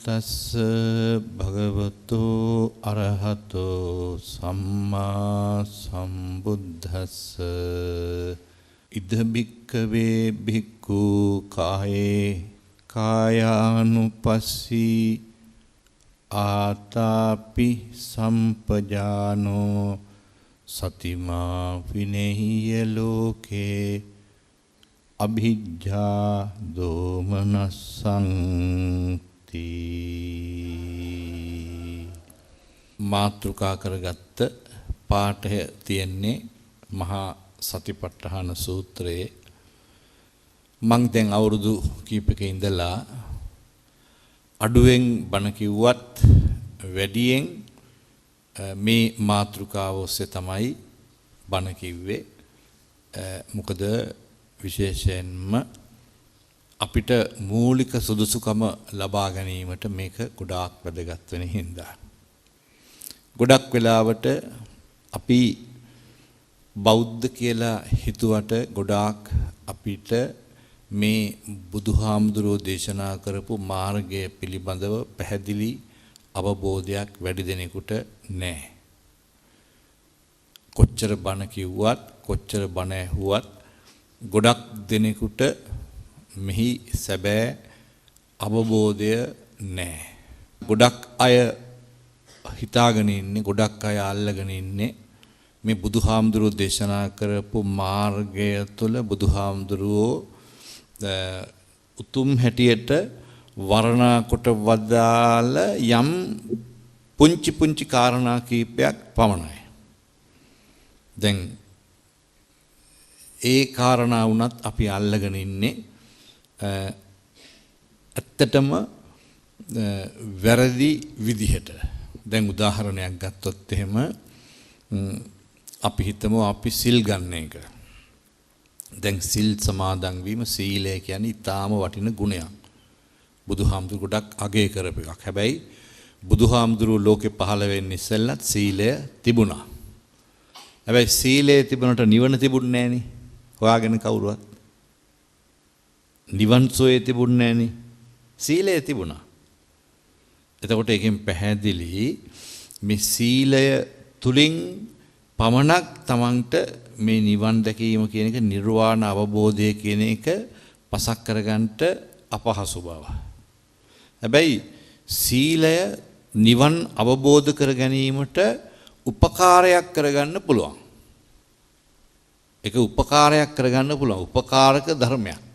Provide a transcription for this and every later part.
තස්ස භගවතු අරහතෝ සම්මා සම්බුද්දස්ස. ඉද භික්ඛවේ භික්ඛු කායේ කායානුපස්සී ආතාපි සම්පජානෝ සතිමා විනෙහිය ලෝකේ අභිජ්ජා දෝමනස්සං. මාතෘකා කරගත්ත පාඨය තියෙන්නේ මහා සතිපට්ඨාන සූත්‍රයේ. මං දැන් අවුරුදු කීපයක ඉඳලා අඩුවෙන් බණ කිව්වත් වැඩියෙන් මේ මාතෘකාව ඔස්සේ තමයි බණ කිව්වේ. මොකද විශේෂයෙන්ම අපිට මූලික සුදුසුකම ලබා ගැනීමට මේක ගොඩාක් වැදගත් වෙන හින්දා. ගොඩක් වෙලාවට අපි බෞද්ධ කියලා හිතුවට ගොඩාක් අපිට මේ බුදුහාමුදුරුවෝ දේශනා කරපු මාර්ගය පිළිබඳව පැහැදිලි අවබෝධයක් වැඩි දෙනෙකුට නෑ. කොච්චර බණ කිව්වත් කොච්චර බණ ඇහුවත් ගොඩක් දෙනෙකුට මෙහි සැබෑ අවබෝධය නෑ. ගොඩක් අය හිතාගෙන ඉන්නේ, ගොඩක් අය අල්ලගෙන ඉන්නේ මේ බුදුහාමුදුරුවෝ දේශනා කරපු මාර්ගය තුළ බුදුහාමුදුරුවෝ උතුම් හැටියට වර්ණනා කොට වදාළ යම් පුංචි පුංචි කාරණා කීපයක් පමණයි. දැන් ඒ කාරණා වුණත් අපි අල්ලගෙන ඉන්නේ ඇත්තටම වැරදි විදිහට. දැන් උදාහරණයක් ගත්තොත් එහෙම අපි හිතමු අපි සිල් ගන්න එක. දැන් සිල් සමාදන් වීම, සීලය කියන්නේ ඊටාම වටින ගුණයක්. බුදුහාමුදුරු ගොඩක් අගය කරපු එකක්. හැබැයි බුදුහාමුදුරුවෝ ලෝකෙ පහළ වෙන්න ඉස්සෙල්ලත් සීලය තිබුණා. හැබැයි සීලය තිබුණට නිවන තිබුණේ නෑනේ. හොයාගෙන කවුරුවත් නිවන් සෝයේ තිබුණේ නෑනේ. සීලය තිබුණා. එතකොට ඒකෙන් පැහැදිලි මේ සීලය තුලින් පමණක් තමන්ට මේ නිවන් දැකීම කියන එක, නිර්වාණ අවබෝධය කියන එක පසක් කරගන්නට අපහසු බව. හැබැයි සීලය නිවන් අවබෝධ කර ගැනීමට උපකාරයක් කරගන්න පුළුවන්. ඒක උපකාරයක් කරගන්න පුළුවන්. උපකාරක ධර්මයක්.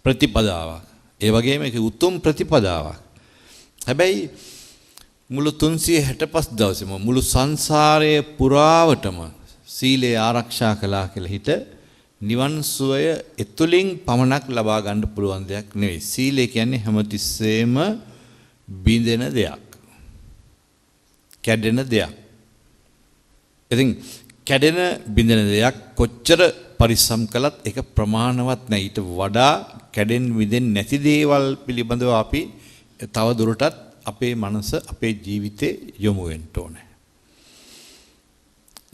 ප්‍රතිපදාවක්. ඒ වගේම ඒක උතුම් ප්‍රතිපදාවක්. හැබැයි මුළු 365 දවසේම මුළු සංසාරයේ පුරාවටම සීලය ආරක්ෂා කළා කියලා හිත නිවන් සුවය එතුලින් පමණක් ලබා ගන්න පුළුවන් දෙයක් නෙවෙයි. සීලය කියන්නේ හැමතිස්සෙම බිඳෙන දෙයක්. කැඩෙන දෙයක්. ඉතින් කැඩෙන බිඳෙන දෙයක් කොච්චර පරිස්සම් කළත් ඒක ප්‍රමාණවත් නෑ. ඊට වඩා කැඩෙන් බිඳෙන් නැති දේවල් පිළිබඳව අපි තව දුරටත් අපේ මනස අපේ ජීවිතේ යොමු වෙන්න ඕනේ.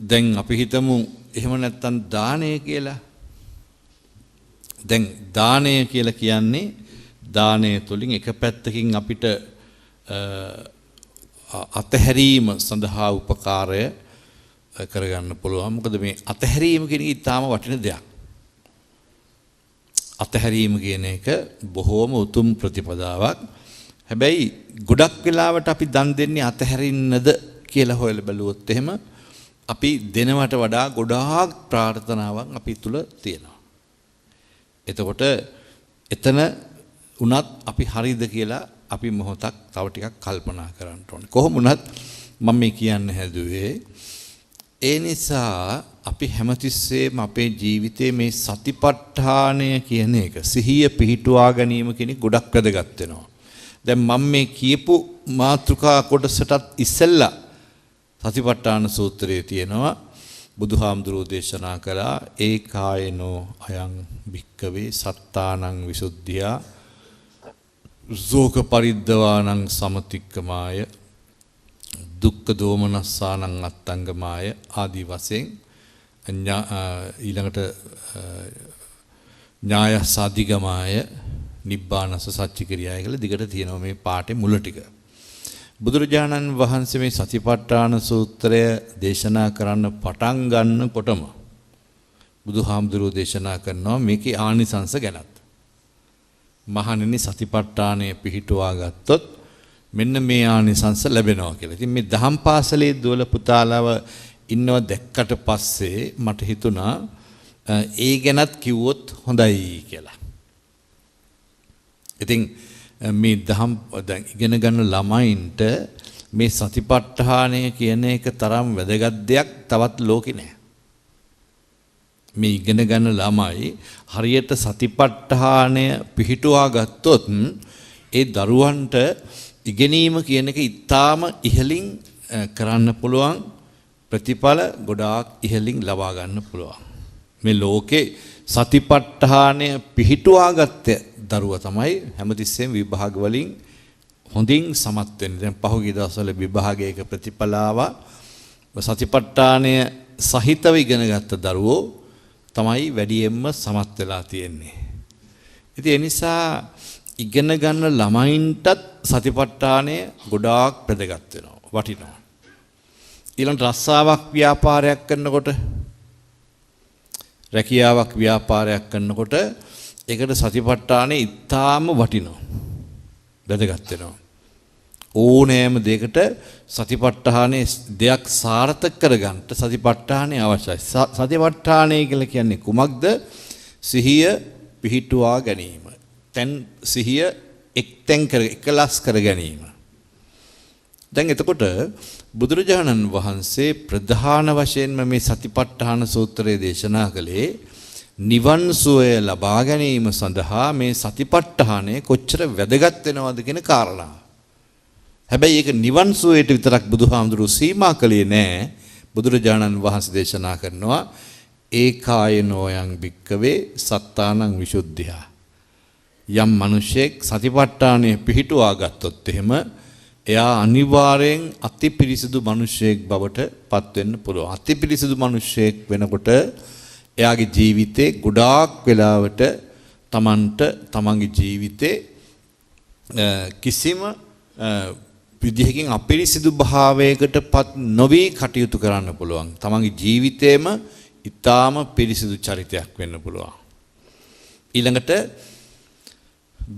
දැන් අපි හිතමු එහෙම නැත්තම් දානය කියලා. දැන් දානය කියලා කියන්නේ දානය තුලින් එක පැත්තකින් අපිට අතහැරීම සඳහා උපකාරය කරගන්න පුළුවන්. මොකද මේ අතහැරීම කියන එක ඉතාම වටින දෙයක්. අතහැරීම කියන එක බොහෝම උතුම් ප්‍රතිපදාවක්. හැබැයි ගොඩක් වෙලාවට අපි දන් දෙන්නේ අතහැරින්නද කියලා හොයලා බැලුවොත් එහෙම අපි දෙනවට වඩා ගොඩාක් ප්‍රාර්ථනාවක් අපි තුල තියෙනවා. එතකොට එතන උනත් අපි හරිද කියලා අපි මොහොතක් තව ටිකක් කල්පනා කරන්න ඕනේ. කොහොම වුණත් මම මේ කියන්න හැදුවේ ඒ නිසා අපි හැමතිස්සෙම අපේ ජීවිතේ මේ සතිපට්ඨානය කියන එක, සිහිය පිහිටුවා ගැනීම කියන එක ගොඩක් වැදගත් වෙනවා. දැන් මම මේ කියපු මාතෘකා කොටසටත් ඉස්සෙල්ලා සතිපට්ඨාන සූත්‍රයේ තියෙනවා බුදුහාමුදුරුවෝ දේශනා කළා ඒකායනෝ අයං භික්කවේ සත්තානං විසුද්ධියා ශෝක පරිද්දවානං සමතික්කමාය දුක්ඛ දෝමනස්සානං අත්තංගමාය ආදී වශයෙන් ඊළඟට ඥායස්සාදිගමාය නිබ්බානස සච්චි කිරියාය කියලා දිගට තියෙනවා මේ පාඨේ මුල ටික. බුදුරජාණන් වහන්සේ මේ සතිපට්ඨාන සූත්‍රය දේශනා කරන්න පටන් ගන්නකොටම බුදුහාමුදුරුවෝ දේශනා කරනවා මේකේ ආනිසංස ගැනත්. මහණෙනි, සතිපට්ඨානය පිහිටුවා ගත්තොත් මෙන්න මේ ආනිසංස ලැබෙනවා කියලා. ඉතින් මේ දහම් පාසලේ දුවල පුතාලව ඉන්නව දැක්කට පස්සේ මට හිතුණා ඒ ගැනත් කිව්වොත් හොඳයි කියලා. ඉතින් මේ දහම් දැන් ඉගෙන ගන්න ළමයින්ට මේ සතිපට්ඨානය කියන එක තරම් වැදගත් දෙයක් තවත් ලෝකේ නෑ. මේ ඉගෙන ගන්න ළමයි හරියට සතිපට්ඨානය පිහිටුවා ගත්තොත් ඒ දරුවන්ට ඉගෙනීම කියන එක ඉතාම ඉහළින් කරන්න පුළුවන්, ප්‍රතිඵල ගොඩාක් ඉහළින් ලබා ගන්න පුළුවන්. මේ ලෝකේ සතිපට්ඨානය පිහිටුවා ගත්ත දරුවා තමයි හැමතිස්සෙම විභාග වලින් හොඳින් සමත් වෙන්නේ. දැන් පහුගිය දවස්වල විභාගයක ප්‍රතිඵල ආවා. සතිපට්ඨානය සහිතව ඉගෙන ගත්ත දරුවෝ තමයි වැඩියෙන්ම සමත් වෙලා තියෙන්නේ. ඉතින් ඒ නිසා ඉගෙන ගන්න ළමයින්ටත් සතිපට්ඨානය ගොඩාක් වැදගත් වෙනවා, වටිනවා. ඊළඟට රස්සාවක් ව්‍යාපාරයක් කරනකොට, රැකියාවක් ව්‍යාපාරයක් කරනකොට ඒකට සතිපට්ඨානය ඉතාම වටිනවා, වැදගත් වෙනවා. ඕනෑම දෙයකට සතිපට්ඨානයේ දෙයක් සාර්ථක කරගන්න සතිපට්ඨානය අවශ්‍යයි. සතිපට්ඨානය කියලා කියන්නේ කුමක්ද? සිහිය පිහිටුවා ගැනීම. තැන් සිහිය එක්තැන් කර එකලස් කර ගැනීම. දැන් එතකොට බුදුරජාණන් වහන්සේ ප්‍රධාන වශයෙන්ම මේ සතිපට්ඨාන සූත්‍රය දේශනා කළේ නිවන් සුවය ලබා ගැනීම සඳහා මේ සතිපට්ඨානය කොච්චර වැදගත් වෙනවද කියන කාරණාව. හැබැයි ඒක නිවන් සුවයට විතරක් බුදුහාමුදුරුවෝ සීමා කළේ නෑ. බුදුරජාණන් වහන්සේ දේශනා කරනවා ඒකායනෝයං භික්කවේ සත්තානං විසුද්ධියා. යම් මිනිසෙක් සතිපට්ඨානය පිහිටුවා ගත්තොත් එහෙම එයා අනිවාර්යෙන් අතිපිරිසිදු මිනිසෙක් බවට පත් වෙන්න පුළුවන්. අතිපිරිසිදු මිනිසෙක් වෙනකොට එයාගේ ජීවිතේ ගොඩාක් වෙලාවට තමන්ට තමන්ගේ ජීවිතේ කිසිම විදිහකින් අපිරිසිදු භාවයකට පත් නොවි කටයුතු කරන්න පුළුවන්. තමන්ගේ ජීවිතේම ඉතාම පිරිසිදු චරිතයක් වෙන්න පුළුවන්. ඊළඟට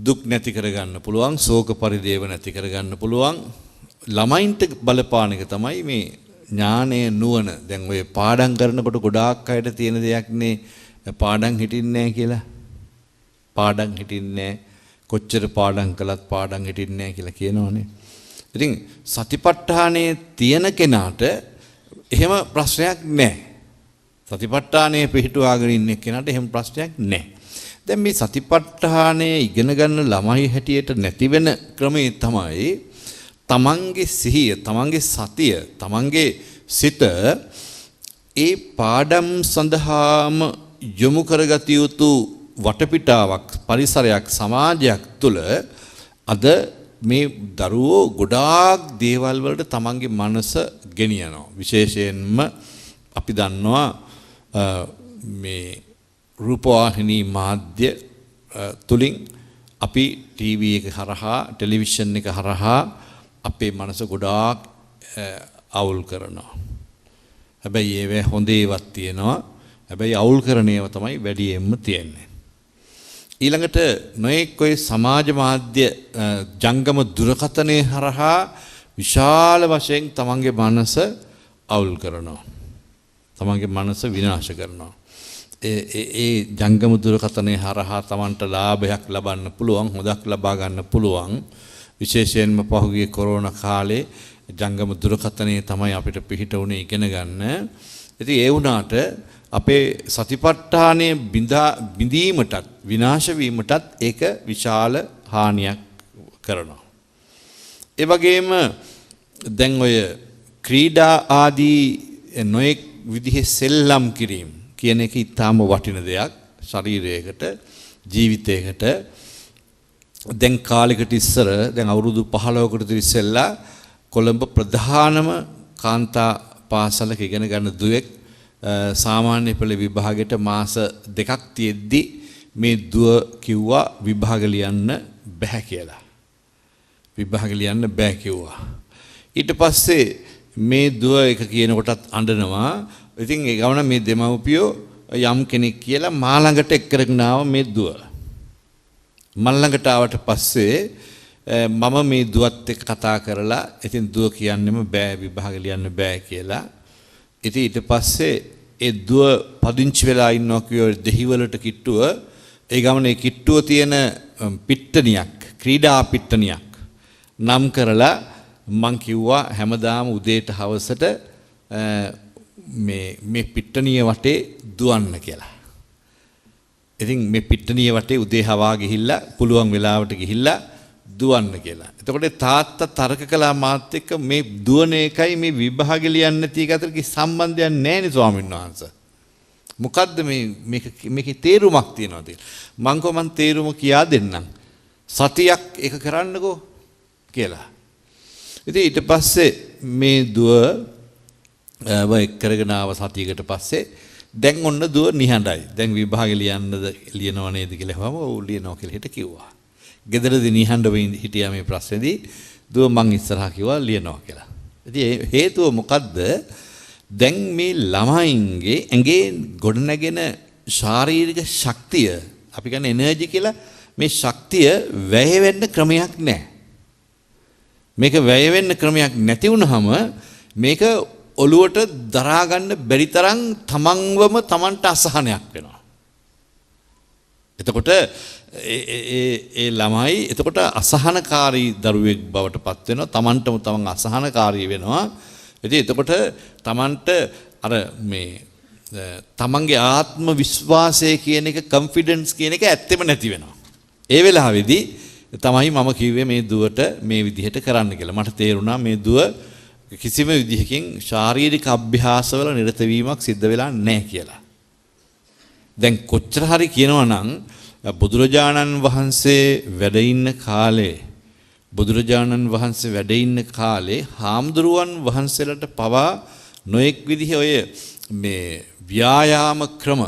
දුක් නැති කරගන්න පුළුවන්, ශෝක පරිදේව නැති කරගන්න පුළුවන්. ළමයින්ට බලපාන එක තමයි මේ ඥානය නුවණ. දැන් ඔය පාඩම් කරනකොට ගොඩාක් අයට තියෙන දෙයක් නේ පාඩම් හිටින්නේ නැහැ කියලා. පාඩම් හිටින්නේ නැහැ. කොච්චර පාඩම් කළත් පාඩම් හිටින්නේ නැහැ කියලා කියනවනේ. ඉතින් සතිපට්ඨානයේ තියෙන කෙනාට එහෙම ප්‍රශ්නයක් නැහැ. සතිපට්ඨානයේ පිහිටුවාගෙන ඉන්න කෙනාට එහෙම ප්‍රශ්නයක් නැහැ. දැන් මේ සතිපට්ඨානය ඉගෙන ගන්න ළමයි හැටියට නැති වෙන ක්‍රමේ තමයි තමන්ගේ සිහිය, තමන්ගේ සතිය, තමන්ගේ සිත ඒ පාඩම් සඳහාම යොමු කරගත යුතු වටපිටාවක්, පරිසරයක්, සමාජයක් තුළ අද මේ දරුවෝ ගොඩාක් දේවල් වලට තමන්ගේ මනස ගෙනියනවා. විශේෂයෙන්ම අපි දන්නවා මේ රූපවාහිනී මාධ්‍ය තුලින් අපි ටීවී එක හරහා, ටෙලිවිෂන් එක හරහා අපේ මනස ගොඩාක් අවුල් කරනවා. හැබැයි ඒවැ හොඳ ඒවත් තියෙනවා. හැබැයි අවුල් කරන ඒවා තමයි වැඩියෙන්ම තියෙන්නේ. ඊළඟට නොයෙක් ඔය සමාජ මාධ්‍ය ජංගම දුරකථනය හරහා විශාල වශයෙන් තමන්ගේ මනස අවුල් කරනවා. තමන්ගේ මනස විනාශ කරනවා. ඒ ජංගම දුරකථනය හරහා තමන්ට ලාභයක් ලබන්න පුළුවන්, හොදක් ලබා ගන්න පුළුවන්. විශේෂයෙන්ම පහුගිය කොරෝනා කාලේ ජංගම දුරකථනය තමයි අපිට පිහිට වුණේ ඉගෙන ගන්න. ඉතින් ඒ වුණාට අපේ සතිපට්ඨානය බිඳීමටත් විනාශ වීමටත් ඒක විශාල හානියක් කරනවා. ඒ වගේම දැන් ඔය ක්‍රීඩා ආදී නොයෙක් විදිහේ සෙල්ලම් කිරීම කියන එක ඉතාම වටින දෙයක් ශරීරයකට, ජීවිතයකට. දැන් කාලෙකට ඉස්සර, දැන් අවුරුදු 15කට විතර ඉස්සෙල්ලා කොළඹ ප්‍රධානම කාන්තා පාසලක ඉගෙන ගන්න දුවෙක් සාමාන්‍ය පෙළ විභාගෙට මාස දෙකක් තියෙද්දි මේ දුව කිව්වා විභාග ලියන්න බෑ කියලා. විභාග ලියන්න බෑ කිව්වා. ඊට පස්සේ මේ දුව එක කියන කොටත් අඬනවා. ඉතින් ඒ ගමන මේ දෙමව්පියෝ යම් කෙනෙක් කියලා මා ළඟට එක් කරගෙන ආව මේ දුව. මල් ළඟට ආවට පස්සේ මම මේ දුවත් එක්ක කතා කරලා ඉතින් දුව කියන්නෙම බෑ විභාග ලියන්න බෑ කියලා. ඉතින් ඊට පස්සේ ඒ දුව පදිංචි වෙලා ඉන්නවා කියෝ දෙහිවලට කිට්ටුව. ඒ ගමන ඒ කිට්ටුව තියෙන පිට්ටනියක්, ක්‍රීඩා පිට්ටනියක් නම් කරලා මං කිව්වා හැමදාම උදේට හවසට මේ මේ පිට්ටනිය වටේ දුවන්න කියලා. ඉතින් මේ පිට්ටනිය වටේ උදේ හවා ගිහිල්ලා පුළුවන් වෙලාවට ගිහිල්ලා දුවන්න කියලා. එතකොට තාත්තා තර්ක කළා මාත් එක්ක මේ දුවන එකයි මේ විභාග ලියන්න නැති එක අතර කිසි සම්බන්ධයක් නැහැ නේ ස්වාමීන් වහන්සේ. මොකද්ද මේ මේක මේකේ තේරුමක් තියනවාද කියලා. මං කො මං තේරුම කියා දෙන්නම්. සතියක් ඒක කරන්නකෝ කියලා. ඉතින් ඊට පස්සේ මේ දුව එක් කරගෙන ආව සතියකට පස්සේ දැන් ඔන්න දුව නිහඬයි. දැන් විභාග ලියන්නද ලියනව නේද කියලා ඇහුවම ඔව් ලියනවා කියලා හිට කිව්වා. ගෙදරදී නිහඬව හිටියා මේ ප්‍රශ්නේදී. දුව මං ඉස්සරහා කිව්වා ලියනවා කියලා. ඉතින් ඒ හේතුව මොකද්ද? දැන් මේ ළමයින්ගේ ඇඟේ ගොඩනැගෙන ශාරීරික ශක්තිය, අපි කියන්නේ එනර්ජි කියලා, මේ ශක්තිය වැය වෙන්න ක්‍රමයක් නැහැ. මේක වැය වෙන්න ක්‍රමයක් නැති වුනහම මේක ඔළුවට දරා ගන්න බැරි තරම් තමන්වම තමන්ට අසහනයක් වෙනවා. එතකොට ඒ ඒ ළමයි එතකොට අසහනකාරී දරුවෙක් බවට පත් වෙනවා. තමන්ටම තමන් අසහනකාරී වෙනවා. ඉතින් එතකොට තමන්ට අර මේ තමන්ගේ ආත්ම විශ්වාසය කියන එක, කොන්ෆිඩන්ස් කියන එක ඇත්තෙම නැති වෙනවා. ඒ වෙලාවේදී තමයි මම කිව්වේ මේ දුවට මේ විදිහට කරන්න කියලා. මට තේරුණා මේ දුව කිසිම විදිහකින් ශාරීරික අභ්‍යාසවල නිරත වීමක් සිද්ධ වෙලා නැහැ කියලා. දැන් කොච්චර හරි කියනවා නම් බුදුරජාණන් වහන්සේ වැඩ ඉන්න කාලේ, බුදුරජාණන් වහන්සේ වැඩ ඉන්න කාලේ හාමුදුරුවන් වහන්සේලාට පවා නොඑක් විදිහ ඔය මේ ව්‍යායාම ක්‍රම,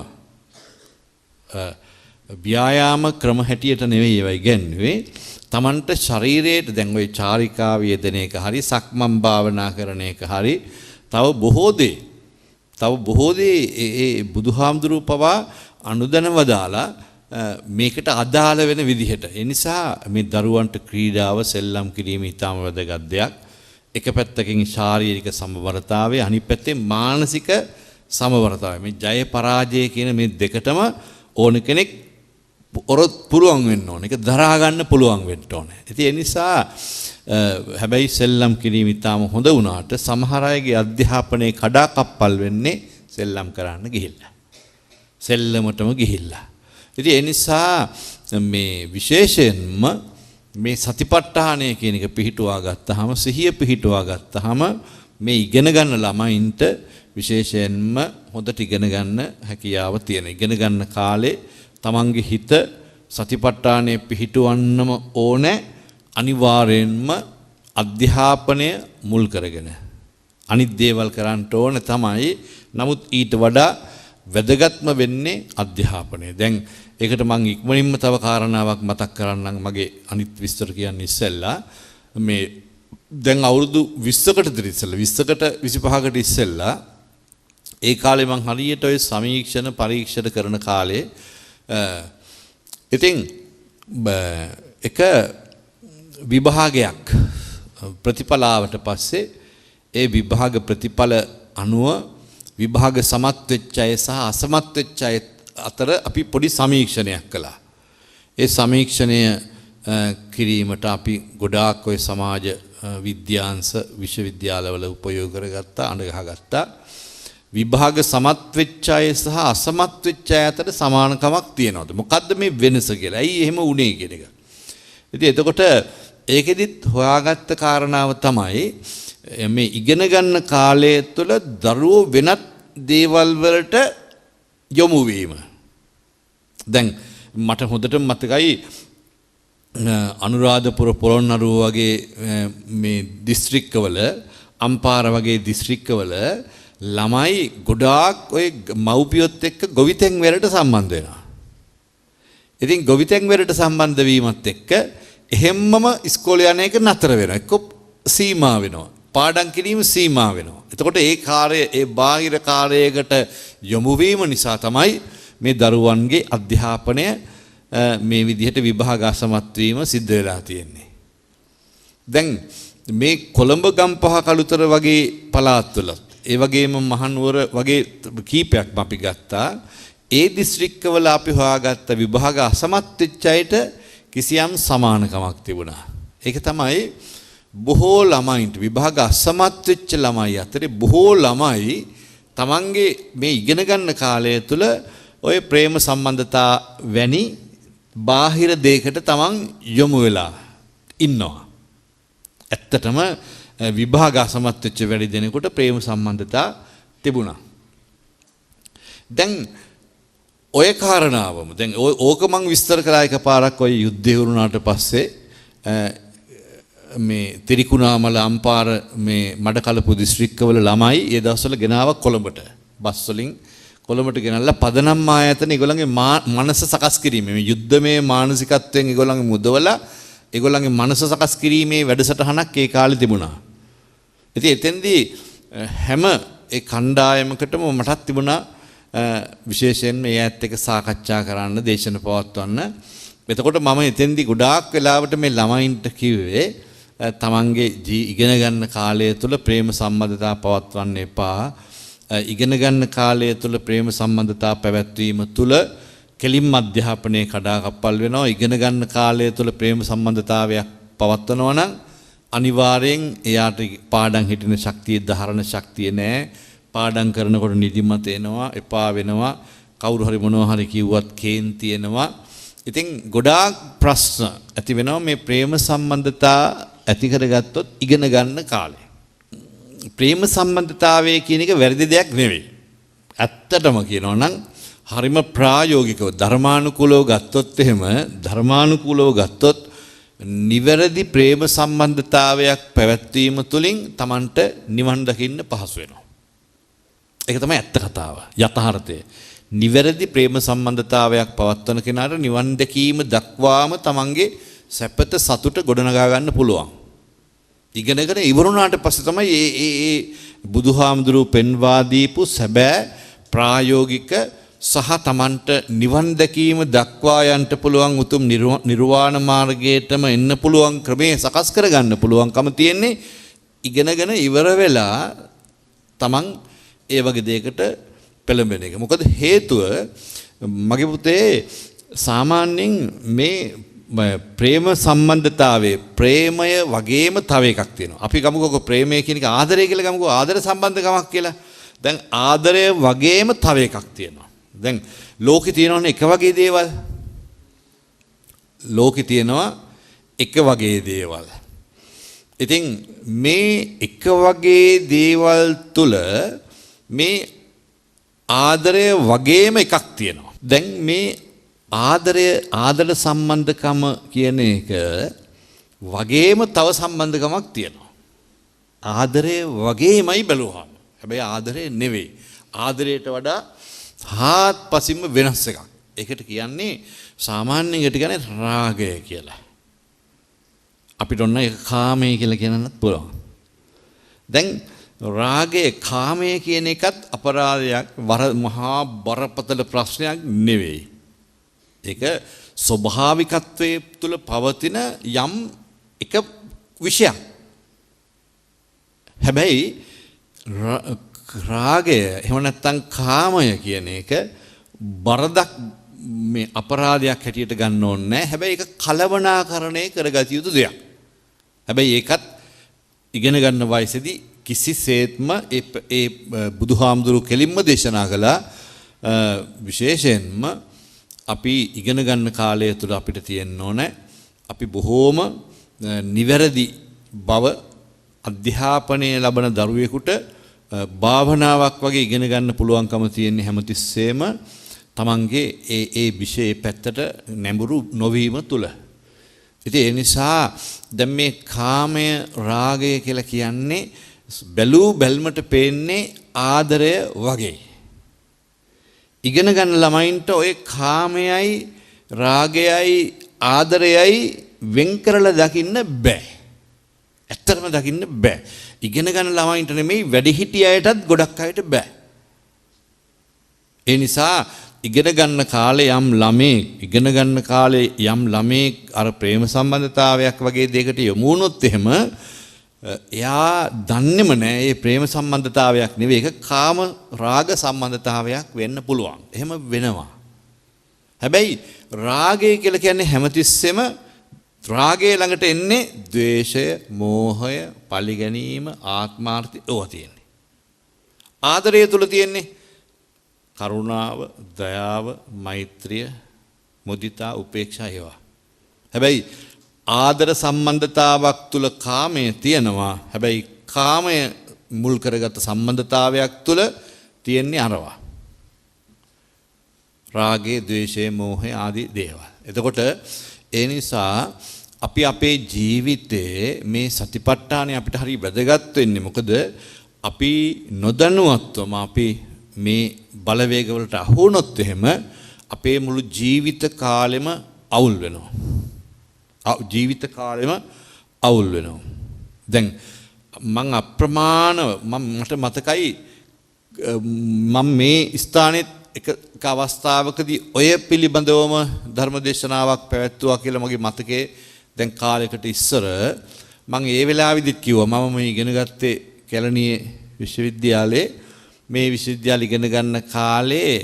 ව්‍යායාම ක්‍රම හැටියට නෙවෙයි ඒවා ඉගැන්වුවේ. තමන්ට ශරීරයට දැන් ඔය චාරිකාව යෙදෙන එක හරි, සක්මන් භාවනා කරන එක හරි, තව බොහෝ දේ, තව බොහෝ දේ ඒ බුදුහාමුදුරුවෝ පවා අනුදැන වදාලා මේකට අදාළ වෙන විදිහට. ඒ නිසා මේ දරුවන්ට ක්‍රීඩාව සෙල්ලම් කිරීම ඉතාම වැදගත් දෙයක්. එක පැත්තකින් ශාරීරික සමබරතාවය, අනිත් පැත්තෙන් මානසික සමබරතාවය. මේ ජය පරාජය කියන මේ දෙකටම ඕන කෙනෙක් ඔරොත් පුළුවන් වෙන්න ඕන. ඒක දරා ගන්න පුළුවන් වෙන්න ඕන. ඉතින් ඒ නිසා හැබැයි සෙල්ලම් කිරීම ඉතාම හොඳ වුණාට සමහර අයගේ අධ්‍යාපනයේ කඩාකප්පල් වෙන්නේ සෙල්ලම් කරන්න ගිහිල්ලා. සෙල්ලමටම ගිහිල්ලා. ඉතින් ඒ නිසා මේ විශේෂයෙන්ම මේ සතිපට්ඨානය කියන එක පිහිටුවා ගත්තාම, සිහිය පිහිටුවා ගත්තාම මේ ඉගෙන ගන්න ළමයින්ට විශේෂයෙන්ම හොඳට ඉගෙන ගන්න හැකියාව තියෙන. ඉගෙන ගන්න කාලේ තමන්ගේ හිත සතිපට්ඨානය පිහිටුවන්නම ඕනේ, අනිවාර්යෙන්ම අධ්‍යාපනය මුල් කරගෙන. අනිත් දේවල් කරන්න ඕන තමයි. නමුත් ඊට වඩා වැදගත්ම වෙන්නේ අධ්‍යාපනය. දැන් ඒකට මං ඉක්මනින්ම තව කාරණාවක් මතක් කරන්නම් මගේ අනිත් විස්තර කියන්න ඉස්සෙල්ලා. මේ දැන් අවුරුදු 20කට විතර ඉස්සෙල්ලා, 20කට 25කට ඉස්සෙල්ලා ඒ කාලේ මං හරියට ඔය සමීක්ෂණ පරීක්ෂණ කරන කාලේ ඉතින් එක විභාගයක් ප්‍රතිඵල ආවට පස්සේ ඒ විභාග ප්‍රතිඵල අනුව විභාග සමත් වෙච්ච අය සහ අසමත් වෙච්ච අය අතර අපි පොඩි සමීක්ෂණයක් කළා. ඒ සමීක්ෂණය කිරීමට අපි ගොඩාක් ඔය සමාජ විද්‍යාංශ විශ්වවිද්‍යාලවල උපයෝග කරගත්තා, අඬ ගහගත්තා. විභාග සමත් වෙච්ච අය සහ අසමත් වෙච්ච අය අතර සමානකමක් තියෙනවද? මොකද්ද මේ වෙනස කියලා? ඇයි එහෙම වුනේ කියන එක. ඉතින් එතකොට ඒකෙදිත් හොයාගත්ත කාරණාව තමයි මේ ඉගෙන ගන්න කාලය තුළ දරුවෝ වෙනත් දේවල් වලට යොමු වීම. දැන් මට හොඳටම මතකයි අනුරාධපුර පොළොන්නරුව වගේ මේ දිස්ත්‍රික්කවල, අම්පාර වගේ දිස්ත්‍රික්කවල ළමයි ගොඩාක් ඔය මව්පියොත් එක්ක ගොවිතැන් වලට සම්බන්ධ වෙනවා. ඉතින් ගොවිතැන් වැඩට සම්බන්ධ වීමත් එක්ක එහෙම්මම ඉස්කෝලේ යන එක නතර වෙනවා. එක්ක සීමා වෙනවා. පාඩම් කිරීම සීමා වෙනවා. එතකොට ඒ කාර්ය, ඒ බාහිර කාර්යයකට යොමු වීම නිසා තමයි මේ දරුවන්ගේ අධ්‍යාපනය මේ විදිහට විභාග අසමත් වීම සිද්ධ වෙලා තියෙන්නේ. දැන් මේ කොළඹ ගම්පහ කළුතර වගේ පළාත්වලත්, ඒ වගේම මහනුවර වගේ කීපයක්ම අපි ගත්තා. ඒ දිස්ත්‍රික්කවල අපි හොයාගත්ත විභාග අසමත් වෙච්ච අයට කිසියම් සමානකමක් තිබුණා. ඒක තමයි බොහෝ ළමයින්ට, විභාග අසමත් වෙච්ච ළමයි අතරේ බොහෝ ළමයි තමන්ගේ මේ ඉගෙන ගන්න කාලය තුල ඔය ප්‍රේම සම්බන්ධතා වැනි බාහිර දෙයකට තමන් යොමු වෙලා ඉන්නවා. ඇත්තටම විභාග අසමත් වෙච්ච වැඩි දෙනෙකුට ප්‍රේම සම්බන්ධතා තිබුණා. දැන් ඔය කාරණාවම දැන් ඕක මං විස්තර කළා එකපාරක් ඔය යුද්ධය වුණාට පස්සේ මේ තිරිකුණාමල අම්පාර මේ මඩකලපු දිස්ත්‍රික්කවල ළමයි ඒ දවස්වල ගෙනාවා කොළඹට, බස් වලින් කොළඹට ගෙනල්ලා පදනම් ආයතන ඒගොල්ලන්ගේ මනස සකස් කිරීම, මේ යුද්ධමය මානසිකත්වයෙන් ඒගොල්ලන්ගේ මුදවලා ඒගොල්ලන්ගේ මනස සකස් කිරීමේ වැඩසටහනක් ඒ කාලේ තිබුණා. ඉතින් එතෙන්දී හැම ඒ කණ්ඩායමකටම මටත් තිබුණා විශේෂයෙන්ම ඒ ඇත්ත එක්ක සාකච්ඡා කරන්න, දේශන පවත්වන්න. එතකොට මම එතෙන්දී ගොඩාක් වෙලාවට මේ ළමයින්ට කිව්වේ තමන්ගේ ඉගෙන ගන්න කාලය තුල ප්‍රේම සම්බන්ධතා පවත්වන්න එපා. ඉගෙන ගන්න කාලය තුල ප්‍රේම සම්බන්ධතා පැවැත්වීම තුල කෙලින්ම අධ්‍යාපනයේ කඩාකප්පල් වෙනවා. ඉගෙන ගන්න කාලය තුල ප්‍රේම සම්බන්ධතාවයක් පවත්වනවා නම් අනිවාර්යෙන් එයාට පාඩම් හිටින ශක්තිය, ධාරණ ශක්තිය නෑ. පාඩම් කරනකොට නිදිමත එනවා, එපා වෙනවා, කවුරු හරි මොනවා හරි කිව්වත් කේන්ති එනවා. ඉතින් ගොඩාක් ප්‍රශ්න ඇති වෙනවා මේ ප්‍රේම සම්බන්ධතා ඇති කරගත්තොත් ඉගෙන ගන්න කාලේ. ප්‍රේම සම්බන්ධතාවය කියන එක වැරදි දෙයක් නෙවෙයි. ඇත්තටම කියනවා නම් හරිම ප්‍රායෝගිකව ධර්මානුකූලව ගත්තොත් එහෙම, ධර්මානුකූලව ගත්තොත් නිවැරදි ප්‍රේම සම්බන්ධතාවයක් පැවැත්වීම තුළින් තමන්ට නිවන් දකින්න පහසු වෙනවා. ඒක තමයි ඇත්ත කතාව, යථාර්ථය. නිවැරදි ප්‍රේම සම්බන්ධතාවයක් පවත්වන කෙනාට නිවන් දැකීම දක්වාම තමන්ගේ සැපත සතුට ගොඩනගා ගන්න පුළුවන්. ඉගෙනගෙන ඉවරුණාට පස්සේ තමයි ඒ ඒ ඒ බුදුහාමුදුරුවෝ පෙන්වා දීපු සැබෑ ප්‍රායෝගික සහ තමන්ට නිවන් දැකීම දක්වා යන්න පුළුවන් උතුම් නිර්වාණ මාර්ගයටම එන්න පුළුවන් ක්‍රමය සකස් කරගන්න පුළුවන්කම තියෙන්නේ ඉගෙනගෙන ඉවර වෙලා තමන් ඒ වගේ දෙයකට පෙළඹෙන එක. මොකද හේතුව මගේ පුතේ, සාමාන්‍යයෙන් මේ ප්‍රේම සම්බන්ධතාවයේ ප්‍රේමය වගේම තව එකක් තියෙනවා. අපි ගමුකෝ ප්‍රේමය කියන එක ආදරය කියලා ගමුකෝ, ආදර සම්බන්ධකමක් කියලා. දැන් ආදරය වගේම තව එකක් තියෙනවා. දැන් ලෝකේ තියෙනවනේ එක වගේ දේවල්. ලෝකේ තියෙනවා එක වගේ දේවල්. ඉතින් මේ එක වගේ දේවල් තුල මේ ආදරය වගේම එකක් තියෙනවා. දැන් මේ ආදරය, ආදර සම්බන්ධකම කියන එක වගේම තව සම්බන්ධකමක් තියෙනවා. ආදරය වගේමයි බැලුවාම. හැබැයි ආදරය නෙවෙයි. ආදරයට වඩා හාත්පසින්ම වෙනස් එකක්. ඒකට කියන්නේ සාමාන්‍යයෙන් ඒකට කියන්නේ රාගය කියලා. අපිට ඔන්න ඒක කාමය කියලා කියන්නත් පුළුවන්. දැන් රාගය, කාමය කියන එකත් අපරාධයක්, මහා බරපතල ප්‍රශ්නයක් නෙවෙයි. ඒක ස්වභාවිකත්වයේ තුල පවතින යම් එක විෂයක්. හැබැයි රාගය එහෙම නැත්නම් කාමය කියන එක බරදක් මේ අපරාධයක් හැටියට ගන්න ඕනේ නැහැ. හැබැයි ඒක කලවණාකරණය කරගත යුතු දෙයක්. හැබැයි ඒකත් ඉගෙන ගන්න වයසේදී කිසිසේත්ම ඒ බුදුහාමුදුරු කෙලින්ම දේශනා කළා, විශේෂයෙන්ම අපි ඉගෙන ගන්න කාලය තුල අපිට තියෙන්න ඕනේ අපි බොහෝම නිවැරදි බව. අධ්‍යාපනය ලබන දරුවෙකුට භාවනාවක් වගේ ඉගෙන ගන්න පුළුවන්කම තියෙන්නේ හැමතිස්සෙම තමන්ගේ ඒ ඒ විෂයේ පැත්තට නැඹුරු නොවීම තුල. ඉතින් ඒ නිසා දැන් මේ කාමය, රාගය කියලා කියන්නේ බැලූ බැල්මට පේන්නේ ආදරය වගේ. ඉගෙන ගන්න ළමයින්ට ඔය කාමයයි රාගයයි ආදරයයි වෙන් කරලා දකින්න බෑ. ඇත්තටම දකින්න බෑ. ඉගෙන ගන්න ළමයින්ට නෙමෙයි, වැඩිහිටි අයටත් ගොඩක් අයට බෑ. ඒ නිසා ඉගෙන ගන්න කාලේ යම් ළමෙක්, ඉගෙන ගන්න කාලේ යම් ළමෙක් අර ප්‍රේම සම්බන්ධතාවයක් වගේ දෙයකට යොමු වුණොත් එහෙම, එයා දන්නේම නෑ ඒ ප්‍රේම සම්බන්ධතාවයක් නෙවෙයි, ඒක කාම රාග සම්බන්ධතාවයක් වෙන්න පුළුවන්. එහෙම වෙනවා. හැබැයි රාගය කියලා කියන්නේ හැමතිස්සෙම රාගය ළඟට එන්නේ ද්වේෂය, මෝහය, පලිගැනීම, ආත්මාර්ථය ඕවා තියෙන්නේ. ආදරය තුල තියෙන්නේ කරුණාව, දයාව, මෛත්‍රිය, මුදිතා, උපේක්ෂා ඒවා. හැබැයි ආදර සම්බන්ධතාවක් තුල කාමය තියෙනවා. හැබැයි කාමය මුල් කරගත්ත සම්බන්ධතාවයක් තුල තියෙන්නේ අරවා. රාගය, ද්වේෂය, මෝහය ආදී දේවල්. එතකොට ඒ නිසා අපි අපේ ජීවිතයේ මේ සතිපට්ඨානය අපිට හරි වැදගත් වෙන්නේ. මොකද අපි නොදැනුවත්වම අපි මේ බලවේග වලට අහු වුණොත් එහෙම අපේ මුළු ජීවිත කාලෙම අවුල් වෙනවා. ජීවිත කාලෙම අවුල් වෙනවා. දැන් මං අප්‍රමාණව, මං මට මතකයි, මං මේ ස්ථානෙත් එක එක අවස්ථාවකදී ඔය පිළිබඳවම ධර්ම දේශනාවක් පැවැත්වුවා කියලා මගේ මතකයේ. දැන් කාලයකට ඉස්සර මං ඒ වෙලාවෙදිත් කිව්වා, මම මේ ඉගෙන ගත්තේ කැලණියේ විශ්වවිද්‍යාලේ. මේ විශ්වවිද්‍යාලේ ඉගෙන ගන්න කාලේ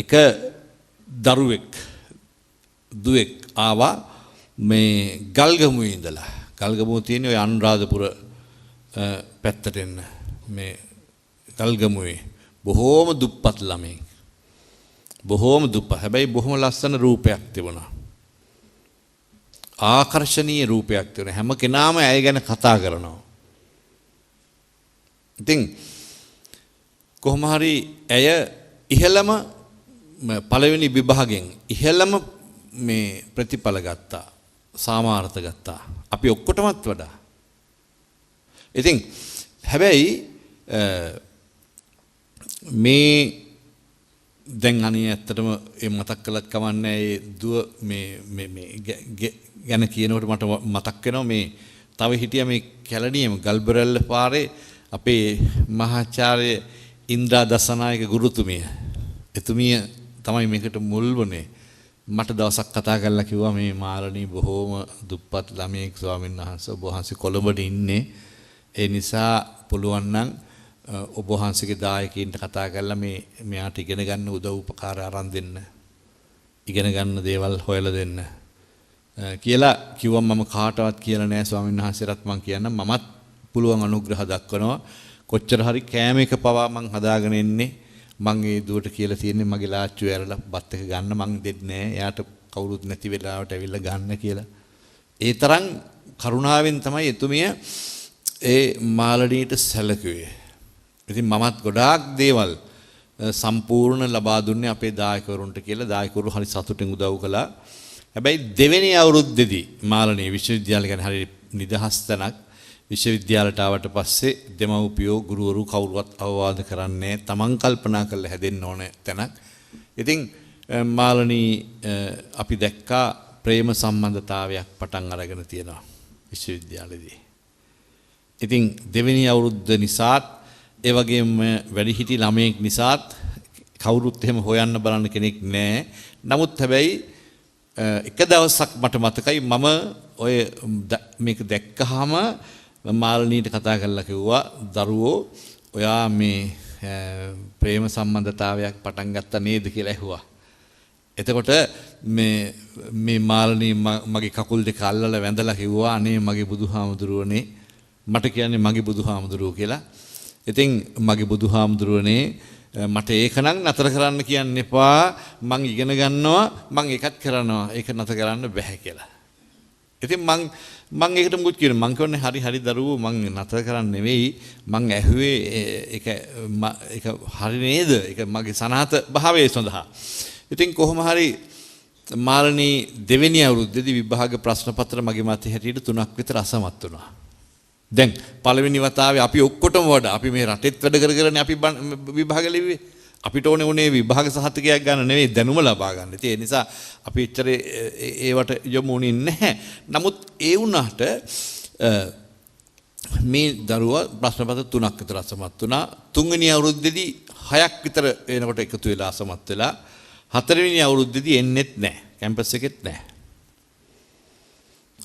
එක දරුවෙක්, දුවෙක් ආවා මේ ගල්ගමුවේ ඉඳලා. ගල්ගමුව තියෙන්නේ ඔය අනුරාධපුර පැත්තට එන්න. මේ ගල්ගමුවේ බොහෝම දුප්පත් ළමයෙක්. බොහෝම දුප්පත්. හැබැයි බොහොම ලස්සන රූපයක් තිබුණා. ආකර්ශනීය රූපයක් තිබුණා. හැම කෙනාම ඇය ගැන කතා කරනවා. ඉතින් කොහොම හරි ඇය ඉහළම පළවෙනි විභාගෙන් ඉහළම මේ ප්‍රතිඵල ගත්තා. සාමාර්ථ ගත්තා. අපි ඔක්කොටමත් වඩා. ඉතින් හැබැයි මේ දැන් අනේ ඇත්තටම ඒ මතක් කළත් කමන්නේ, ඒ දුව මේ මේ මේ ගැන කියනකොට මට මතක් වෙනවා, මේ තව හිටියා මේ කැලණියම ගල්බරැල්ල පාරේ අපේ මහාචාර්ය ඉන්ද්‍රා දසනායක ගුරුතුමිය. එතුමිය තමයි මේකට මුල් වුණේ. මට දවසක් කතා කරලා කිව්වා, මේ මාළනී බොහෝම දුප්පත් ළමයෙක් ස්වාමීන් වහන්සේ, ඔබ වහන්සේ කොළඹට ඉන්නේ. ඒ නිසා පුළුවන් නම් ඔබ වහන්සේගේ දායකයින්ට කතා කරලා මේ මෙයාට ඉගෙන ගන්න උදව් උපකාර අරන් දෙන්න. ඉගෙන ගන්න දේවල් හොයලා දෙන්න කියලා කිව්වම, මම කාටවත් කියලා නෑ, ස්වාමීන් වහන්සේටත් මං කියන්නම්, මමත් පුළුවන් අනුග්‍රහ දක්වනවා. කොච්චර හරි කෑම එක පවා මං හදාගෙන එන්නේ. මං ඒ දුවට කියලා තියෙන්නේ මගේ ලාච්චුව ඇරලා බත් එක ගන්න මං දෙන්නේ නෑ. එයාට කවුරුත් නැති වෙලාවට ඇවිල්ලා ගන්න කියලා. ඒ තරම් කරුණාවෙන් තමයි එතුමිය ඒ මාළනීට සැලකුවේ. ඉතින් මමත් ගොඩාක් දේවල් සම්පූර්ණ ලබා දුන්නේ අපේ දායකවරුන්ට කියලා. දායකවරු හරි සතුටින් උදව් කළා. හැබැයි දෙවෙනි අවුරුද්දේදී මාළනී විශ්වවිද්‍යාලය ගැන හරි නිදහස් තැනක්. විශ්වවිද්‍යාලයට ආවට පස්සේ දෙමව්පියෝ, ගුරුවරු කවුරුවත් අවවාද කරන්නේ, තමන් කල්පනා කරලා හැදෙන්න ඕන තැනක්. ඉතින් මාළනී අපි දැක්කා ප්‍රේම සම්බන්ධතාවයක් පටන් අරගෙන තියෙනවා විශ්වවිද්‍යාලෙදී. ඉතින් දෙවෙනි අවුරුද්ද නිසාත්, ඒ වගේම වැඩිහිටි ළමයෙක් නිසාත් කවුරුත් එහෙම හොයන්න බලන්න කෙනෙක් නෑ. නමුත් හැබැයි එක දවසක් මට මතකයි, මම ඔය මේක දැක්කහම මාළනීට කතා කරලා කිව්වා, දරුවෝ, ඔයා මේ ප්‍රේම සම්බන්ධතාවයක් පටන් ගත්තා නේද කියලා ඇහුවා. එතකොට මේ මේ මාළනී මගේ කකුල් දෙක අල්ලලා වැඳලා කිව්වා, අනේ මගේ බුදුහාමුදුරුවනේ, මට කියන්නේ මගේ බුදුහාමුදුරුවෝ කියලා. ඉතින් මගේ බුදුහාමුදුරුවනේ, මට ඒකනම් නතර කරන්න කියන්න එපා, මං ඉගෙන ගන්නවා, මං ඒකත් කරනවා, ඒක නතර කරන්න බැහැ කියලා. ඉතින් මං මං ඒකට මුකුත් කියන්නේ, මං කියන්නේ, හරි හරි දරුවෝ, මං නතර කරන්න නෙවෙයි මං ඇහුවේ, ඒක ඒක හරි නේද? ඒක මගේ සනාත භාවයේ සඳහා. ඉතින් කොහොම හරි මාළනී දෙවෙනි අවුරුද්දේදී විභාග ප්‍රශ්න පත්‍ර මගේ මතය හැටියට තුනක් විතර අසමත් වුණා. දැන් පළවෙනි වතාවේ අපි ඔක්කොටම වඩා අපි මේ රටෙත් වැඩ කර කරනේ අපි විභාග ලිව්වේ. අපිට ඕනේ උනේ විභාග සහතිකයක් ගන්න නෙවෙයි, දැනුම ලබා ගන්න. ඉතින් ඒ නිසා අපි එච්චර ඒවට යොමු වුණේ නැහැ. නමුත් ඒ වුණාට මේ දරුවා ප්‍රශ්න පත්‍ර 3ක් විතර අසමත් වුණා. තුන්වෙනි අවුරුද්දේදී 6ක් විතර වෙනකොට එකතු වෙලා අසමත් වෙලා, හතරවෙනි අවුරුද්දේදී එන්නෙත් නැහැ. කැම්පස් එකෙත් නැහැ.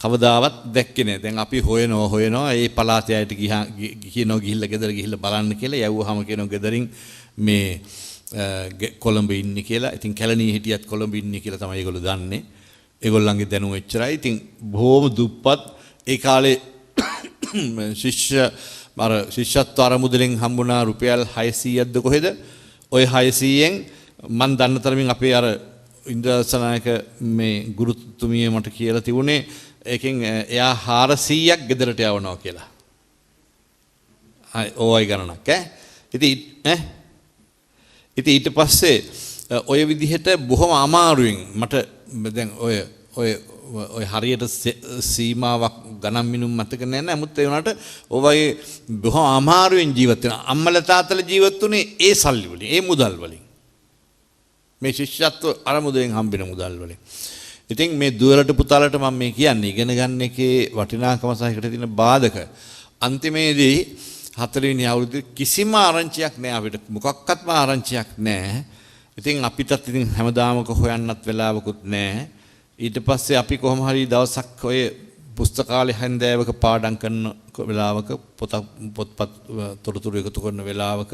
කවදාවත් දැක්කේ නෑ. දැන් අපි හොයනවා හොයනවා ඒ පළාතේ අයට ගිහා කියනවා ගිහිල්ලා ගෙදර ගිහිල්ලා බලන්න කියලා. යවුවාම කියනවා ගෙදරින් මේ කොළඹ ඉන්නේ කියලා. ඉතින් කැලණිය හිටියත් කොළඹ ඉන්නේ කියලා තමයි ඒගොල්ලෝ දන්නේ. ඒගොල්ලන්ගේ දැනුම එච්චරයි. ඉතින් බොහොම දුප්පත් ඒ කාලේ ශිෂ්‍ය අර ශිෂ්‍යත්ව අරමුදලෙන් හම්බුණා රුපියල් 600ක්ද කොහෙද? ඔය 600න් මන් දන්න තරමින් අපේ අර ඉන්ද්‍රසනායක මේ ගුරුතුමිය මට කියලා තිබුණේ ඒකෙන් එයා 400ක් ගෙදරට යවනවා කියලා. ඕවයි ගණනක් ඈ. ඉතින් ඈ ඉතින් ඊට පස්සේ ඔය විදිහට බොහොම අමාරුවෙන් මට දැන් ඔය ඔය ඔය හරියට සීමාවක් ගණන් මිනුම් මතක නෑ නෑ. නමුත් ඒ වුණාට ඔය වගේ බොහොම අමාරුවෙන් ජීවත් වෙන අම්මලා තාත්තලා ජීවත් වුණේ ඒ සල්ලි වලින්, ඒ මුදල් වලින්, මේ ශිෂ්‍යත්ව අරමුදලෙන් හම්බෙන මුදල් වලින්. ඉතින් මේ දුවලට පුතාලට මම මේ කියන්නේ ඉගෙන ගන්න එකේ වටිනාකම සහ ඒකට තියෙන බාධක. අන්තිමේදී හතරවෙනි අවුරුද්දේ කිසිම ආරංචියක් නෑ අපිට, මොකක්වත්ම ආරංචියක් නෑ. ඉතින් අපිටත් ඉතින් හැමදාමක හොයන්නත් වෙලාවකුත් නෑ. ඊට පස්සේ අපි කොහොම හරි දවසක් ඔය පුස්තකාලේ හැන්දෑවක පාඩම් කරන වෙලාවක, පොතක් පොත්පත් තොරතුරු එකතු කරන වෙලාවක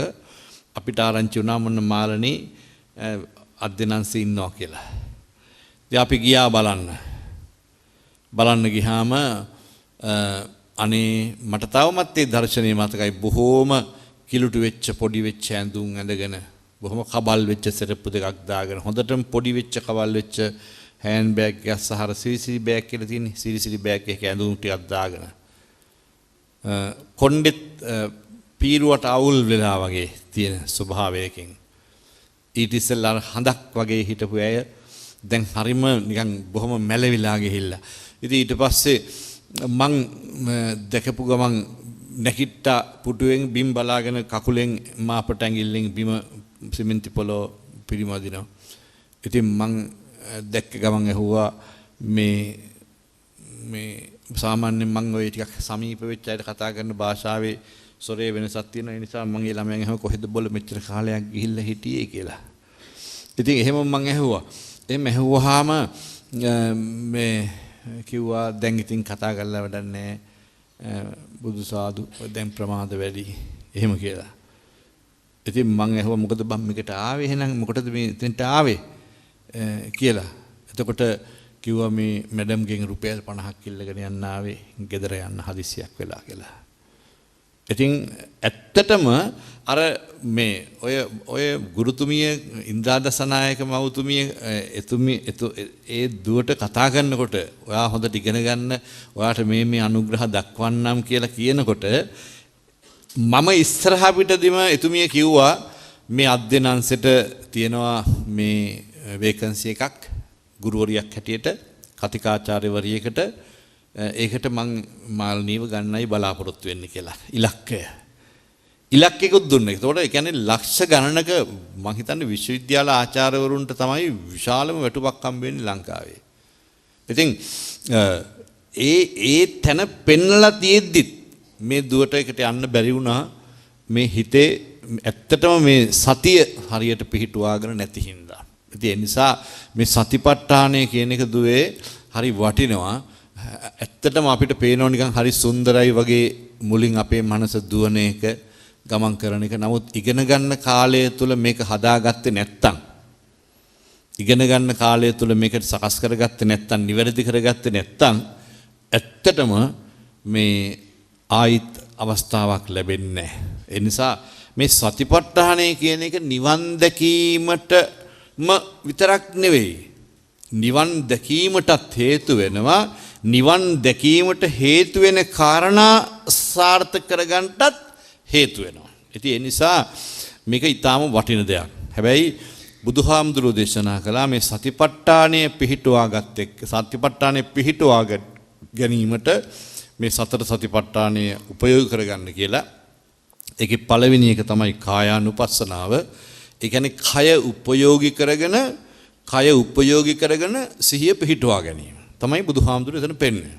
අපිට ආරංචි වුණා මොන මාළනී අධ්‍යනංශේ ඉන්නවා කියලා. ඉතින් අපි ගියා බලන්න. බලන්න ගියාම අනේ මට තවමත් ඒ දර්ශනය මතකයි. බොහෝම කිලුටු වෙච්ච පොඩි වෙච්ච ඇඳුම් ඇඳගෙන, බොහොම කබල් වෙච්ච සෙරප්පු දෙකක් දාගෙන, හොඳටම පොඩි වෙච්ච කබල් වෙච්ච හෑන්ඩ් බෑග් එකක් සහ අර සිරිසිරි බෑග් කියලා තියෙන්නේ, සිරිසිරි බෑග් එකක ඇඳුම් ටිකක් දාගෙන, කොණ්ඩෙත් පීරුවට අවුල් වෙලා වගේ තියෙන ස්වභාවයකින්. ඊට ඉස්සෙල්ලා අර හඳක් වගේ හිටපු ඇය දැන් හරිම නිකන් බොහොම මැලවිලා ගිහිල්ලා. ඉතින් ඊට පස්සේ මං දැකපු ගමන් නැකිට්ටා පුටුවෙන් බිම් බලාගෙන කකුලෙන් මාපට ඇඟිල්ලෙන් බිම සිමෙන්ති පොළොව පිරිමදිනවා. ඉතින් මං දැක්ක ගමන් ඇහුවා මේ මේ සාමාන්‍යයෙන් මං ඔය ටිකක් සමීප වෙච්ච අයට කතා කරන භාෂාවේ ස්වරයේ වෙනසක් තියෙනවා. ඒ නිසා මං ඒ ළමයන් ඇහුවා කොහෙද බොල මෙච්චර කාලයක් ගිහිල්ලා හිටියේ කියලා. ඉතින් එහෙම මං ඇහුවා. එහෙම ඇහුවාම මේ කිව්වා දැන් ඉතින් කතා කරලා වැඩක් නෑ, බුදු සාදු දැන් ප්‍රමාද වැඩි එහෙම කියලා. ඉතින් මං ඇහුවා මොකද බං මේකට ආවේ, එහෙනම් මොකටද මේ එතනට ආවේ කියලා. එතකොට කිව්වා මේ මැඩම්ගෙන් රුපියල් 50ක් ඉල්ලගෙන යන්න ආවේ, ගෙදර යන්න හදිසියක් වෙලා කියලා. ඉතින් ඇත්තටම අර මේ ඔය ඔය ගුරුතුමිය ඉන්ද්‍රාදසනායක මව්තුමිය එතුමිය ඒ දුවට කතා කරනකොට ඔයා හොඳට ඉගෙන ගන්න, ඔයාට මේ මේ අනුග්‍රහ දක්වන්නම් කියලා කියනකොට මම ඉස්සරහා පිටදීම එතුමිය කිව්වා මේ අධ්‍යයනංශෙට තියෙනවා මේ වේකන්සි එකක් ගුරුවරියක් හැටියට කතිකාචාර්යවරියකට, ඒකට මං මාළනීව ගන්නයි බලාපොරොත්තු වෙන්නේ කියලා ඉලක්කය. ඉලක්කයකුත් දුන්නා. ඒතකොට ඒ කියන්නේ ලක්ෂ ගණනක මං හිතන්නේ විශ්වවිද්‍යාල ආචාර්යවරුන්ට තමයි විශාලම වැටුපක් හම්බ වෙන්නේ ලංකාවේ. ඉතින් ඒ ඒ තැන පෙන්නලා තියෙද්දිත් මේ දුවට එකට යන්න බැරි වුණා. මේ හිතේ ඇත්තටම මේ සතිය හරියට පිහිටුවාගෙන නැති හින්දා. ඉතින් ඒ නිසා මේ සතිපට්ඨානය කියන එක දුවේ හරි වටිනවා. ඇත්තටම අපිට පේනවා නිකන් හරි සුන්දරයි වගේ මුලින් අපේ මනස දුවන එක, ගමන් කරන එක. නමුත් ඉගෙන ගන්න කාලය තුල මේක හදාගත්තේ නැත්තම්, ඉගෙන ගන්න කාලය තුල මේක සකස් කරගත්තේ නැත්තම්, නිවැරදි කරගත්තේ නැත්තම් ඇත්තටම මේ ආයිත් අවස්ථාවක් ලැබෙන්නේ නැහැ. ඒ නිසා මේ සතිපට්ඨානය කියන එක නිවන් දැකීමටම විතරක් නෙවෙයි, නිවන් දැකීමටත් හේතු වෙනවා. නිවන් දැකීමට හේතු වෙන කාරණා සාර්ථක කරගන්නටත් හේතු වෙනවා. ඉතින් ඒ නිසා මේක ඊටාම වටින දෙයක්. හැබැයි බුදුහාමුදුරුවෝ දේශනා කළා මේ සතිපට්ඨානය පිහිටුවා ගත් එක්ක, සතිපට්ඨානය පිහිටුවා ගැනීමට මේ සතර සතිපට්ඨානය උපයෝගී කරගන්න කියලා. ඒකේ පළවෙනි එක තමයි කායානුපස්සනාව. ඒ කියන්නේ කය උපයෝගී කරගෙන, කය උපයෝගී කරගෙන සිහිය පිහිටුවා ගැනීම තමයි බුදුහාමුදුරුවෝ එතන පෙන්වන්නේ.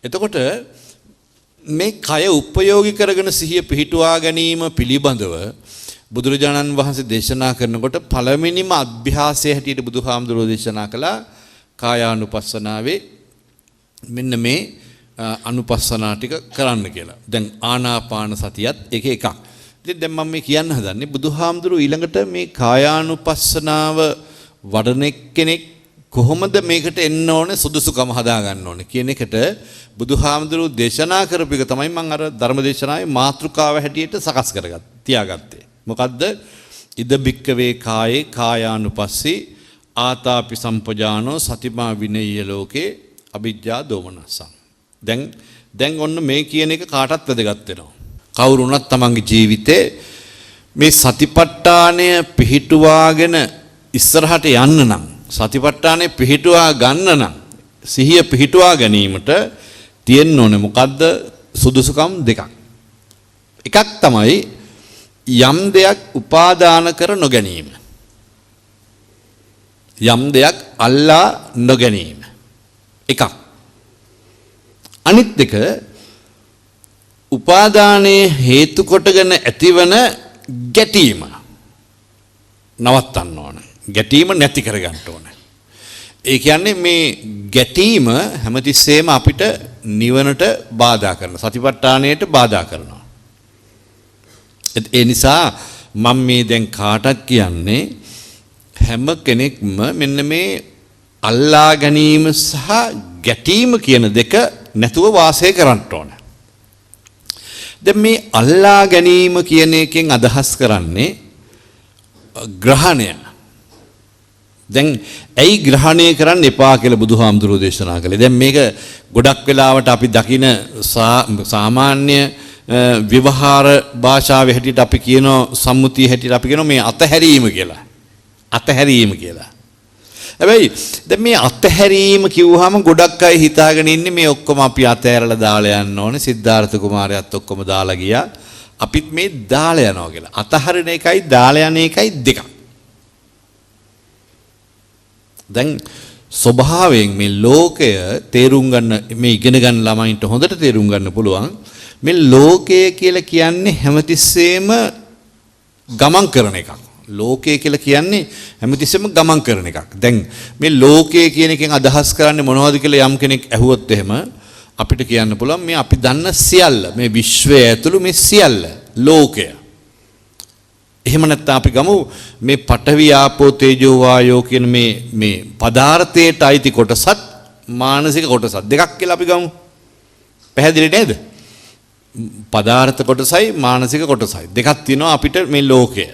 එතකොට මේ කය උපයෝගී කරගෙන සිහිය පිහිටුවා ගැනීම පිළිබඳව බුදුරජාණන් වහන්සේ දේශනා කරනකොට පළවෙනිම අභ්‍යාසය හැටියට බුදුහාමුදුරුවෝ දේශනා කළා කායානුපස්සනාවේ මෙන්න මේ අනුපස්සනා ටික කරන්න කියලා. දැන් ආනාපාන සතියත් ඒක එකක්. ඉතින් දැන් මම මේ කියන්න හදන්නේ බුදුහාමුදුරුවෝ ඊළඟට මේ කායානුපස්සනාව වඩන කෙනෙක් කොහොමද මේකට එන්න ඕනේ, සුදුසුකම හදා ගන්න ඕනේ කියන එකට බුදුහාමුදුරුවෝ දේශනා කරපු එක තමයි මම අර ධර්ම දේශනාවේ මාතෘකාව හැටියට සකස් කරගත්ත තියාගත්තේ. මොකද්ද? ඉද භික්කවේ කායේ කායානුපස්සී ආතාපි සම්පජානෝ සතිමා විනය්‍ය ලෝකේ අවිජ්ජා දෝමනස්සං. දැන් ඔන්න මේ කියන එක කාටත් වැදගත් වෙනවා. කවුරු වුණත් තමන්ගේ ජීවිතේ මේ සතිපට්ඨානය පිහිටුවාගෙන ඉස්සරහට යන්න නම්, සතිපට්ඨානය පිහිටුවා ගන්න නම්, සිහිය පිහිටුවා ගැනීමට තියෙන්න ඕනේ මොකද්ද? සුදුසුකම් දෙකක්. එකක් තමයි යම් දෙයක් උපාදාන කර නොගැනීම. යම් දෙයක් අල්ලා නොගැනීම. එකක්. අනිත් එක උපාදානයේ හේතු කොටගෙන ඇතිවන ගැටීම නවත්තන්න ඕන. ගැටීම නැති කරගන්න ඕන. ඒ කියන්නේ මේ ගැටීම හැමතිස්සෙම අපිට නිවනට බාධා කරනවා. සතිපට්ඨානයට බාධා කරනවා. ඒ නිසා මම මේ දැන් කාටත් කියන්නේ හැම කෙනෙක්ම මෙන්න මේ අල්ලා ගැනීම සහ ගැටීම කියන දෙක නැතුව වාසය කරන්න ඕන. දැන් මේ අල්ලා ගැනීම කියන එකෙන් අදහස් කරන්නේ ග්‍රහණය. දැන් ඇයි ග්‍රහණය කරන්න එපා කියලා බුදුහාමුදුරුවෝ දේශනා කළේ? දැන් මේක ගොඩක් වෙලාවට අපි දකින සාමාන්‍ය ව්‍යවහාර භාෂාවේ හැටියට අපි කියනවා, සම්මුතිය හැටියට අපි කියනවා මේ අතහැරීම කියලා. අතහැරීම කියලා. හැබැයි දැන් මේ අතහැරීම කිව්වහම ගොඩක් අය හිතාගෙන ඉන්නේ මේ ඔක්කොම අපි අතහැරලා දාලා යන්න ඕනේ. සිද්ධාර්ථ කුමාරයාත් ඔක්කොම දාලා ගියා. අපිත් මේ දාලා යනවා කියලා. අතහරින එකයි දාලා යන එකයි දෙකක්. දැන් ස්වභාවයෙන් මේ ලෝකය තේරුම් ගන්න, මේ ඉගෙන ගන්න ළමයින්ට හොඳට තේරුම් ගන්න පුළුවන්. මේ ලෝකය කියලා කියන්නේ හැමතිස්සෙම ගමන් කරන එකක්. ලෝකය කියලා කියන්නේ හැමතිස්සෙම ගමන් කරන එකක්. දැන් මේ ලෝකය කියන එකෙන් අදහස් කරන්නේ මොනවද කියලා යම් කෙනෙක් ඇහුවොත් එහෙම අපිට කියන්න පුළුවන් මේ අපි දන්න සියල්ල, මේ විශ්වය ඇතුළු මේ සියල්ල ලෝකය. එහෙම නැත්නම් අපි ගමු මේ පඨවි ආපෝ තේජෝ වායෝ කියන මේ මේ පදාර්ථයට අයිති කොටසත් මානසික කොටසත් දෙකක් කියලා අපි ගමු. පැහැදිලි නේද? පදාර්ථ කොටසයි මානසික කොටසයි දෙකක් තියෙනවා අපිට මේ ලෝකය.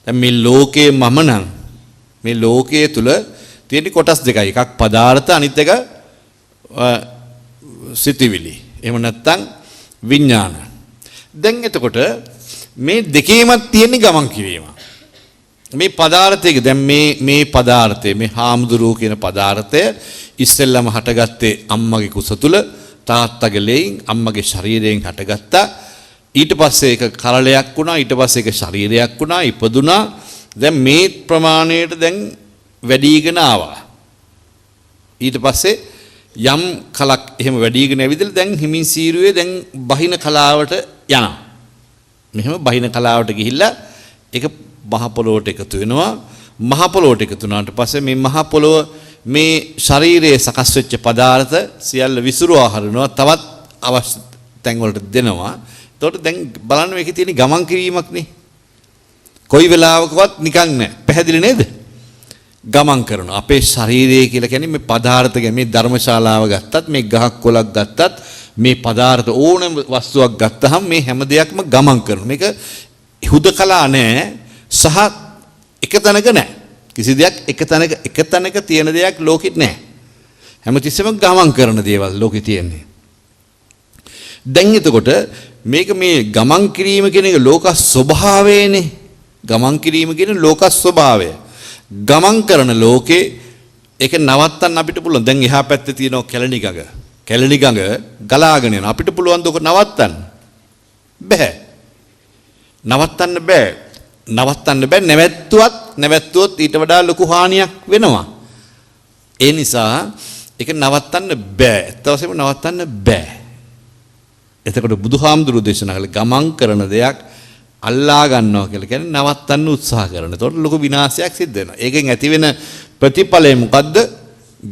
දැන් මේ ලෝකයේ මම නම් මේ ලෝකයේ තුල තියෙන කොටස් දෙකයි. එකක් පදාර්ථ, අනිත් එක සිතිවිලි. එහෙම නැත්නම් විඥාන. දැන් එතකොට මේ දෙකේමත් තියෙන ගමන් කිරීම. මේ පදාර්ථයක දැන් මේ මේ පදාර්ථය, මේ හාමුදුරුවෝ කියන පදාර්ථය ඉස්සෙල්ලම හටගත්තේ අම්මගේ කුස තුල, තාත්තගේ ලෙයින්, අම්මගේ ශරීරයෙන් හටගත්තා. ඊට පස්සේ ඒක කරලයක් වුණා, ඊට පස්සේ ඒක ශරීරයක් වුණා, ඉපදුනා. දැන් මේ ප්‍රමාණයට දැන් වැඩිගෙන ආවා. ඊට පස්සේ යම් කලක් එහෙම වැඩිගෙන ඇවිදලා දැන් හිමින් සීරුවේ දැන් බහින කලාවට යනවා. මෙහෙම බහින කලාවට ගිහිල්ලා ඒක මහ පොළොවට එකතු වෙනවා. මහ පොළොවට එකතු වුණාට පස්සේ මේ මහ පොළොව මේ ශරීරයේ සකස් වෙච්ච පදාර්ථ සියල්ල විසිරුවා හරිනවා, තවත් අවශ්‍ය තැන් වලට දෙනවා. එතකොට දැන් බලන්න මේකේ තියෙන ගමන් කිරීමක් නේ. කොයි වෙලාවකවත් නිකන් නෑ. පැහැදිලි නේද? ගමන් කරනවා. අපේ ශරීරය කියලා කියන්නේ මේ පදාර්ථ ගැන, මේ ධර්මශාලාව ගත්තත්, මේ ගහක් කොළක් ගත්තත්, මේ පදාර්ථ ඕනම වස්තුවක් ගත්තහම මේ හැම දෙයක්ම ගමන් කරනවා. මේක හුදකලා නෑ සහ එක තැනක නෑ. කිසි දෙයක් එක තැනක තියෙන දෙයක් ලෝකෙත් නෑ. හැමතිස්සෙම ගමන් කරන දේවල් ලෝකේ තියෙන්නේ. දැන් එතකොට මේක මේ ගමන් කිරීම කියන එක ලෝක ස්වභාවයනේ. ගමන් කිරීම කියන ලෝක ස්වභාවය. ගමන් කරන ලෝකේ ඒක නවත්තන්න අපිට පුළුවන්. දැන් එහා පැත්තේ තියෙන කැලණි ගඟ. කැලණි ගඟ ගලාගෙන යනවා. අපිට පුළුවන් ද ඔක නවත්තන්න? බෑ. නවත්තන්න බෑ. නවත්තන්න බෑ. නැවැත්තුවොත් ඊට වඩා ලොකු හානියක් වෙනවා. ඒ නිසා ඒක නවත්තන්න බෑ. ඇත්ත වශයෙන්ම නවත්තන්න බෑ. එතකොට බුදුහාමුදුරුවෝ දේශනා කළේ ගමන් කරන දෙයක් අල්ලා ගන්නවා කියලා කියන්නේ නවත්තන්න උත්සාහ කරන. එතකොට ලොකු විනාශයක් සිද්ධ වෙනවා. ඒකෙන් ඇති වෙන ප්‍රතිඵලය මොකද්ද?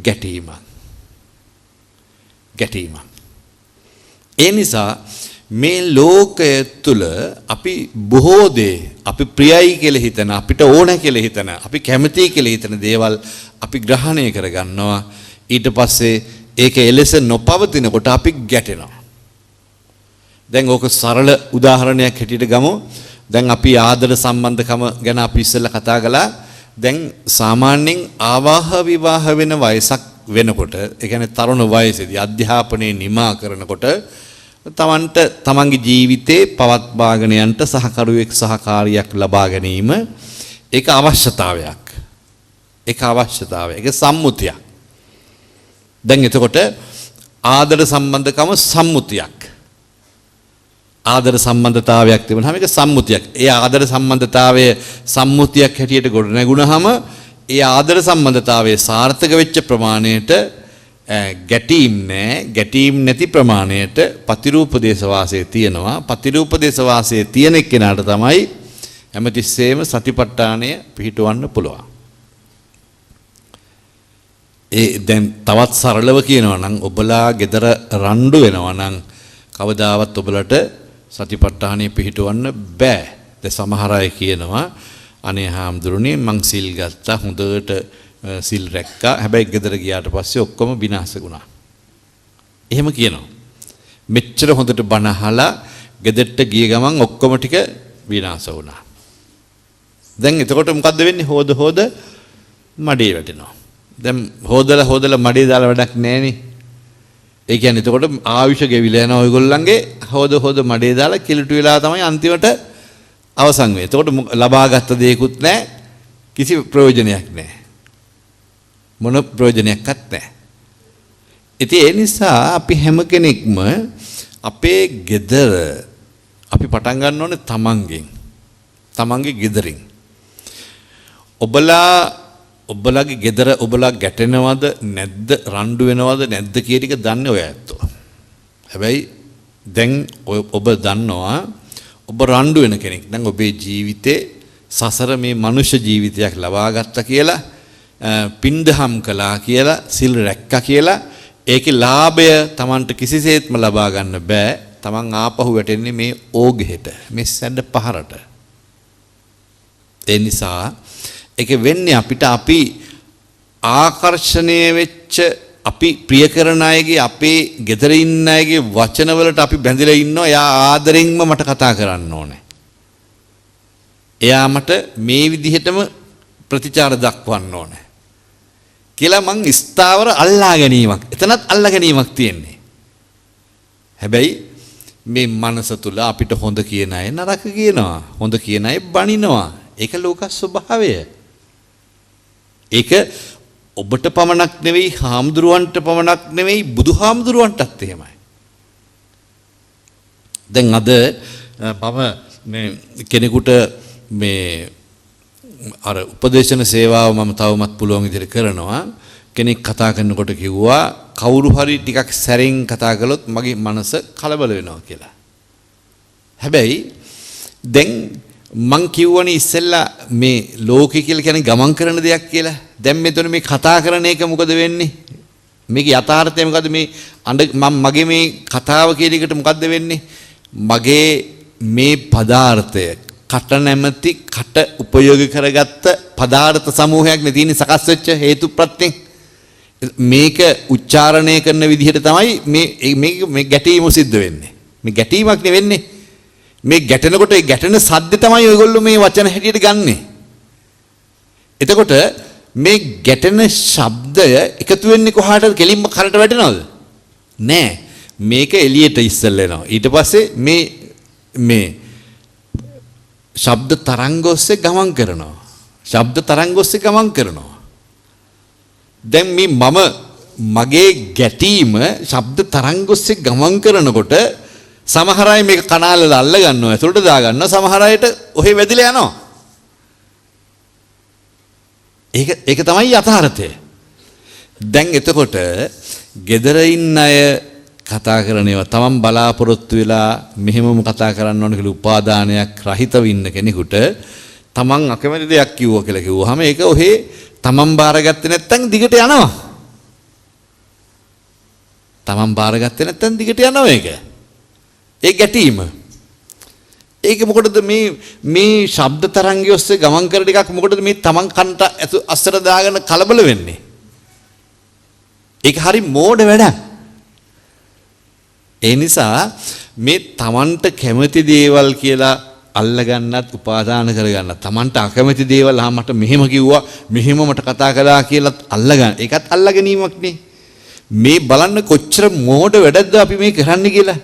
ගැටීමක්. ගැටීමක්. ඒ නිසා මේ ලෝකය තුල අපි බොහෝ දේ අපි ප්‍රියයි කියලා හිතන, අපිට ඕන කියලා හිතන, අපි කැමතියි කියලා හිතන දේවල් අපි ග්‍රහණය කරගන්නවා. ඊට පස්සේ ඒක එලෙස නොපවතිනකොට අපි ගැටෙනවා. දැන් ඕක සරල උදාහරණයක් හැටියට ගමු. දැන් අපි ආදර සම්බන්ධකම ගැන අපි ඉස්සෙල්ලා කතා කළා. දැන් සාමාන්‍යයෙන් ආවාහ විවාහ වෙන වයසක් වෙනකොට, ඒ කියන්නේ තරුණ වයසේදී අධ්‍යාපනයේ නිමා කරනකොට තමන්ට තමන්ගේ ජීවිතේ පවත්වාගෙන යන්න සහකරුවෙක් සහකාරියක් ලබා ගැනීම ඒක අවශ්‍යතාවයක්. ඒක අවශ්‍යතාවය. ඒක සම්මුතියක්. දැන් එතකොට ආදර සම්බන්ධකම සම්මුතියක්. ආදර සම්බන්ධතාවයක් තිබුණාම ඒක සම්මුතියක්. ඒ ආදර සම්බන්ධතාවය සම්මුතියක් හැටියට ගොඩ නැගුණාම ඒ ආදර සම්බන්ධතාවය සාර්ථක වෙච්ච ප්‍රමාණයට ගැටීම් නෑ. ගැටීම් නැති ප්‍රමාණයට පතිරූප දේශ වාසය තියෙනවා. පතිරූප දේශ වාසය තියෙන එක්කෙනාට තමයි හැමතිස්සෙම සතිපට්ඨානය පිහිටවන්න පුළුවන්. ඒ දැන් තවත් සරලව කියනවා නම් ඔබලා ගෙදර රණ්ඩු වෙනවා නම් කවදාවත් ඔබලට සතිපට්ඨානය පිහිටවන්න බෑ. දැන් සමහර අය කියනවා අනේ හාමුදුරනේ මං සිල් ගත්තා, හොඳට සිල් රැක්කා, හැබැයි ගෙදර ගියාට පස්සේ ඔක්කොම විනාශ වුණා. එහෙම කියනවා. මෙච්චර හොඳට බණ අහලා ගෙදරට ගිය ගමන් ඔක්කොම ටික විනාශ වුණා. දැන් එතකොට මොකද්ද වෙන්නේ? හොද හොද මඩේ වැටෙනවා. දැන් හොදලා හොදලා මඩේ දාලා වැඩක් නෑනේ. ඒ කියන්නේ එතකොට ආයුෂ ගෙවිලා යනවා ඔයගොල්ලන්ගේ. හොද හොද මඩේ දාලා කිලුට වෙලා තමයි අන්තිමට අවසන් වෙන්නේ. එතකොට ලබාගත් දේකුත් නෑ, කිසි ප්‍රයෝජනයක් නෑ. මොන ප්‍රයෝජනයක්වත් නෑ. ඉතින් ඒ නිසා අපි හැම කෙනෙක්ම අපේ ගෙදර අපි පටන් ගන්න ඕනේ තමන්ගෙන්. තමන්ගේ ගෙදරින්. ඔබලාගේ ගෙදර ඔබලා ගැටෙනවද නැද්ද, රණ්ඩු වෙනවද නැද්ද කියන එක දන්නේ ඔය ඇත්තෝ. හැබැයි දැන් ඔබ දන්නවා ඔබ රණ්ඩු වෙන කෙනෙක්. දැන් ඔබේ ජීවිතේ සසර මේ මනුෂ්‍ය ජීවිතයක් ලබා ගත්තා කියලා, පින්දහම් කළා කියලා, සිල් රැක්කා කියලා ඒකේ ලාභය තමන්ට කිසිසේත්ම ලබා ගන්න බෑ. තමන් ආපහු වැටෙන්නේ මේ ඕගෙහෙට, මේ සැඩ පහරට. ඒ නිසා ඒක වෙන්නේ අපිට අපි ආකර්ෂණය වෙච්ච අපි ප්‍රිය කරන අයගේ අපේ ගෙදර ඉන්න අයගේ වචනවලට අපි බැඳිලා ඉන්නවා. එයා ආදරෙන්ම මට කතා කරන්න ඕනේ. එයා මට මේ විදිහටම ප්‍රතිචාර දක්වන්න ඕනේ කියලා මං ස්ථාවර අල්ලා ගැනීමක්. එතනත් අල්ලා ගැනීමක් තියෙන්නේ. හැබැයි මේ මනස තුල අපිට හොඳ කියන අය නරක කියනවා. හොඳ කියන අය බනිනවා. ඒක ලෝක ස්වභාවය. ඒක ඔබට පමණක් නෙවෙයි, හාමුදුරුවන්ට පමණක් නෙවෙයි, බුදුහාමුදුරුවන්ටත් එහෙමයි. දැන් අද මම මේ කෙනෙකුට මේ අර උපදේශන සේවාව මම තවමත් පුළුවන් විදිහට කරනවා. කෙනෙක් කතා කරනකොට කිව්වා කවුරු හරි ටිකක් සැරෙන් කතා කළොත් මගේ මනස කලබල වෙනවා කියලා. හැබැයි දැන් මං කිව්වනේ ඉස්සෙල්ලා මේ ලෝකේ කියලා කියන්නේ ගමන් කරන දෙයක් කියලා. දැන් මෙතන මේ කතා කරන එක මොකද වෙන්නේ? මේක යථාර්ථය මොකද? මේ අඬ මං මගේ මේ කතාව කියන එකට මොකද්ද වෙන්නේ? මගේ මේ පදාර්ථය කට නැමැති කට උපයෝග කරගත්ත පදාර්ථ සමූහයක් නේ තියෙන්නේ සකස් වෙච්ච හේතු ප්‍රත්‍යයෙන්. මේක උච්චාරණය කරන විදිහට තමයි මේ මේ මේ ගැටීම සිද්ධ වෙන්නේ. මේ ගැටීමක් නේ වෙන්නේ. මේ ගැටෙනකොට ඒ ගැටෙන සද්ද තමයි ඔයගොල්ලෝ මේ වචන හැටියට ගන්නෙ. එතකොට මේ ගැටෙන ශබ්දය එකතු වෙන්නේ කොහාටද? කෙලින්ම කරට වැටෙනවද? නෑ. මේක එළියට ඉස්සෙල්ල එනවා. ඊට පස්සේ මේ මේ ශබ්ද තරංග ඔස්සේ ගමන් කරනවා. ශබ්ද තරංග ඔස්සේ ගමන් කරනවා. දැන් මේ මම මගේ ගැටීම ශබ්ද තරංග ඔස්සේ ගමන් කරනකොට සමහර අය මේක කනාලල අල්ල ගන්නවා, ඇතුළට දා ගන්නවා, සමහර අයට ඔහෙ වැදිලා යනවා. ඒක ඒක තමයි යථාර්ථය. දැන් එතකොට ගෙදර ඉන්න අය කතා කරන ඒවා තමන් බලාපොරොත්තු වෙලා මෙහෙමම කතා කරන්න ඕන කියලා උපාදානයක් රහිතව ඉන්න කෙනෙකුට තමන් අකමැති දෙයක් කිව්වා කියලා කිව්වහම ඒක ඔහේ තමන් බාරගත්තේ නැත්නම් දිගට යනවා. තමන් බාරගත්තේ නැත්නම් දිගට යනවා ඒක. ඒ ගැටීම. ඒක මොකටද මේ මේ ශබ්ද තරංගය ඔස්සේ ගමන් කරන එකක් මොකටද මේ තමන් කන්ට අස්සට දාගෙන කලබල වෙන්නේ? ඒක හරි මෝඩ වැඩක්. ඒ නිසා මේ තමන්ට කැමති දේවල් කියලා අල්ලගන්නත් උපාදාන කරගන්නත් තමන්ට අකමැති දේවල් ආ මට මෙහෙම කිව්වා මෙහෙම මට කතා කළා කියලාත් අල්ලගන්න ඒකත් අල්ලා ගැනීමක් නේ. මේ බලන්න කොච්චර මෝඩ වැඩක්ද අපි මේ කරන්නේ කියලා.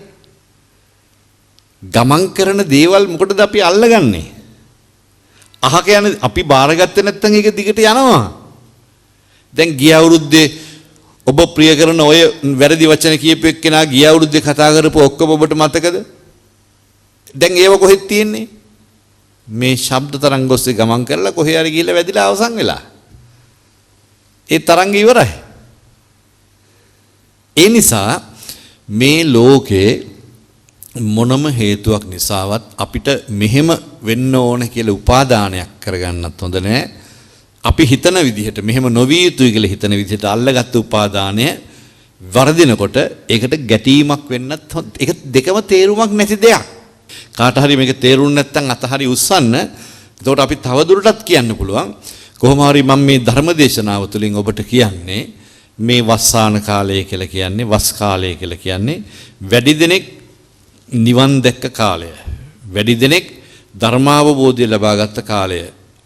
ගමන් කරන දේවල් මොකටද අපි අල්ලගන්නේ? අහක යන අපි බාරගත්තේ නැත්නම් ඒක දිගට යනවා. දැන් ගිය අවුරුද්දේ ඔබ ප්‍රිය කරන ඔය වැරදි වචන කියපු එක්කෙනා ගිය අවුරුද්දේ කතා කරපු ඔක්කොම ඔබට මතකද? දැන් ඒව කොහෙද තියෙන්නේ? මේ ශබ්ද තරංග ඔස්සේ ගමන් කරලා කොහේ හරි ගිහිල්ලා වැදිලා අවසන් වෙලා. ඒ තරංග ඉවරයි. ඒ නිසා මේ ලෝකේ මොනම හේතුවක් නිසාවත් අපිට මෙහෙම වෙන්න ඕන කියලා උපාදානයක් කරගන්නත් හොඳ නෑ. අපි හිතන විදිහට මෙහෙම නොවිය යුතුයි කියලා හිතන විදිහට අල්ලගත්ත උපාදානය වරදිනකොට ඒකට ගැටීමක් වෙන්නත් ඒක දෙකම තේරුමක් නැති දෙයක්. කාට හරි මේක තේරුම් නැත්නම් අත හරි උස්සන්න. එතකොට අපි තව දුරටත් කියන්න පුළුවන්. කොහොම හරි මම මේ ධර්ම දේශනාව තුළින් ඔබට කියන්නේ මේ වස්සාන කාලය කියලා කියන්නේ වස් කාලය කියලා කියන්නේ වැඩි දෙනෙක් නිවන් දැක්ක කාලය. වැඩි දෙනෙක් ධර්මාවබෝධය ලබාගත් කාලය.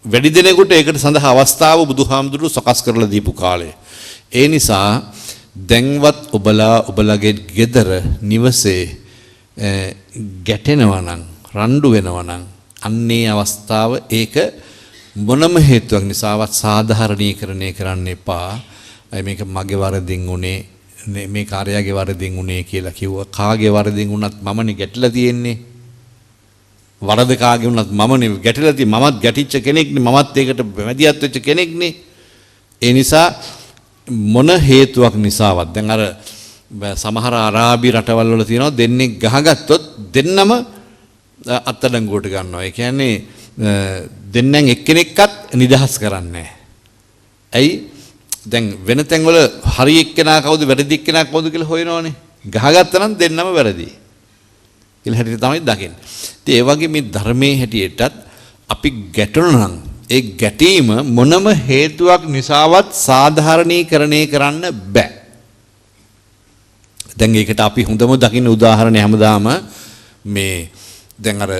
වැඩි දෙනෙකුට ඒකට සඳහා අවස්ථාව බුදුහාමුදුරුවෝ සකස් කරලා දීපු කාලය. ඒ නිසා දැන්වත් ඔබලා ඔබලගේ ගෙදර නිවසේ ගැටෙනවා නම් රණ්ඩු වෙනවා නම් අන්නේ අවස්ථාව ඒක මොනම හේතුවක් නිසාවත් සාධාරණීකරණය කරන්න එපා. මේක මගේ වරදින් උනේ මේ කාර්යයේ වරදින් උනේ කියලා කිව්වා. කාගේ වරදින් වුණත් මමනේ ගැටිලා තියෙන්නේ. වරද කාගේ වුණත් මමනේ ගැටිලා තියෙන්නේ. මමත් ගැටිච්ච කෙනෙක්නේ. මමත් ඒකට මැදිහත් වෙච්ච කෙනෙක්නේ. ඒ නිසා මොන හේතුවක් නිසාවත් දැන් අර සමහර අරාබි රටවල් වල තියෙනවා දෙන්නෙක් ගහගත්තොත් දෙන්නම අත්අඩංගුවට ගන්නවා. ඒ කියන්නේ දෙන්නන් එක්කෙනෙක්වත් නිදහස් කරන්නේ නැහැ. ඇයි? දැන් වෙන තැන්වල හරි එක්කෙනා කවුද වැරදි එක්කෙනා කවුද කියලා හොයනවනේ. ගහගත්තා නම් දෙන්නම වැරදි කියලා හැටියට තමයි දකින්නේ. ඉතින් ඒ වගේ මේ ධර්මයේ හැටියටත් අපි ගැටුණා නම් ඒ ගැටීම මොනම හේතුවක් නිසාවත් සාධාරණීකරණය කරන්න බෑ. දැන් ඒකට අපි හොඳම දකින්න උදාහරණය හැමදාම මේ දැන් අර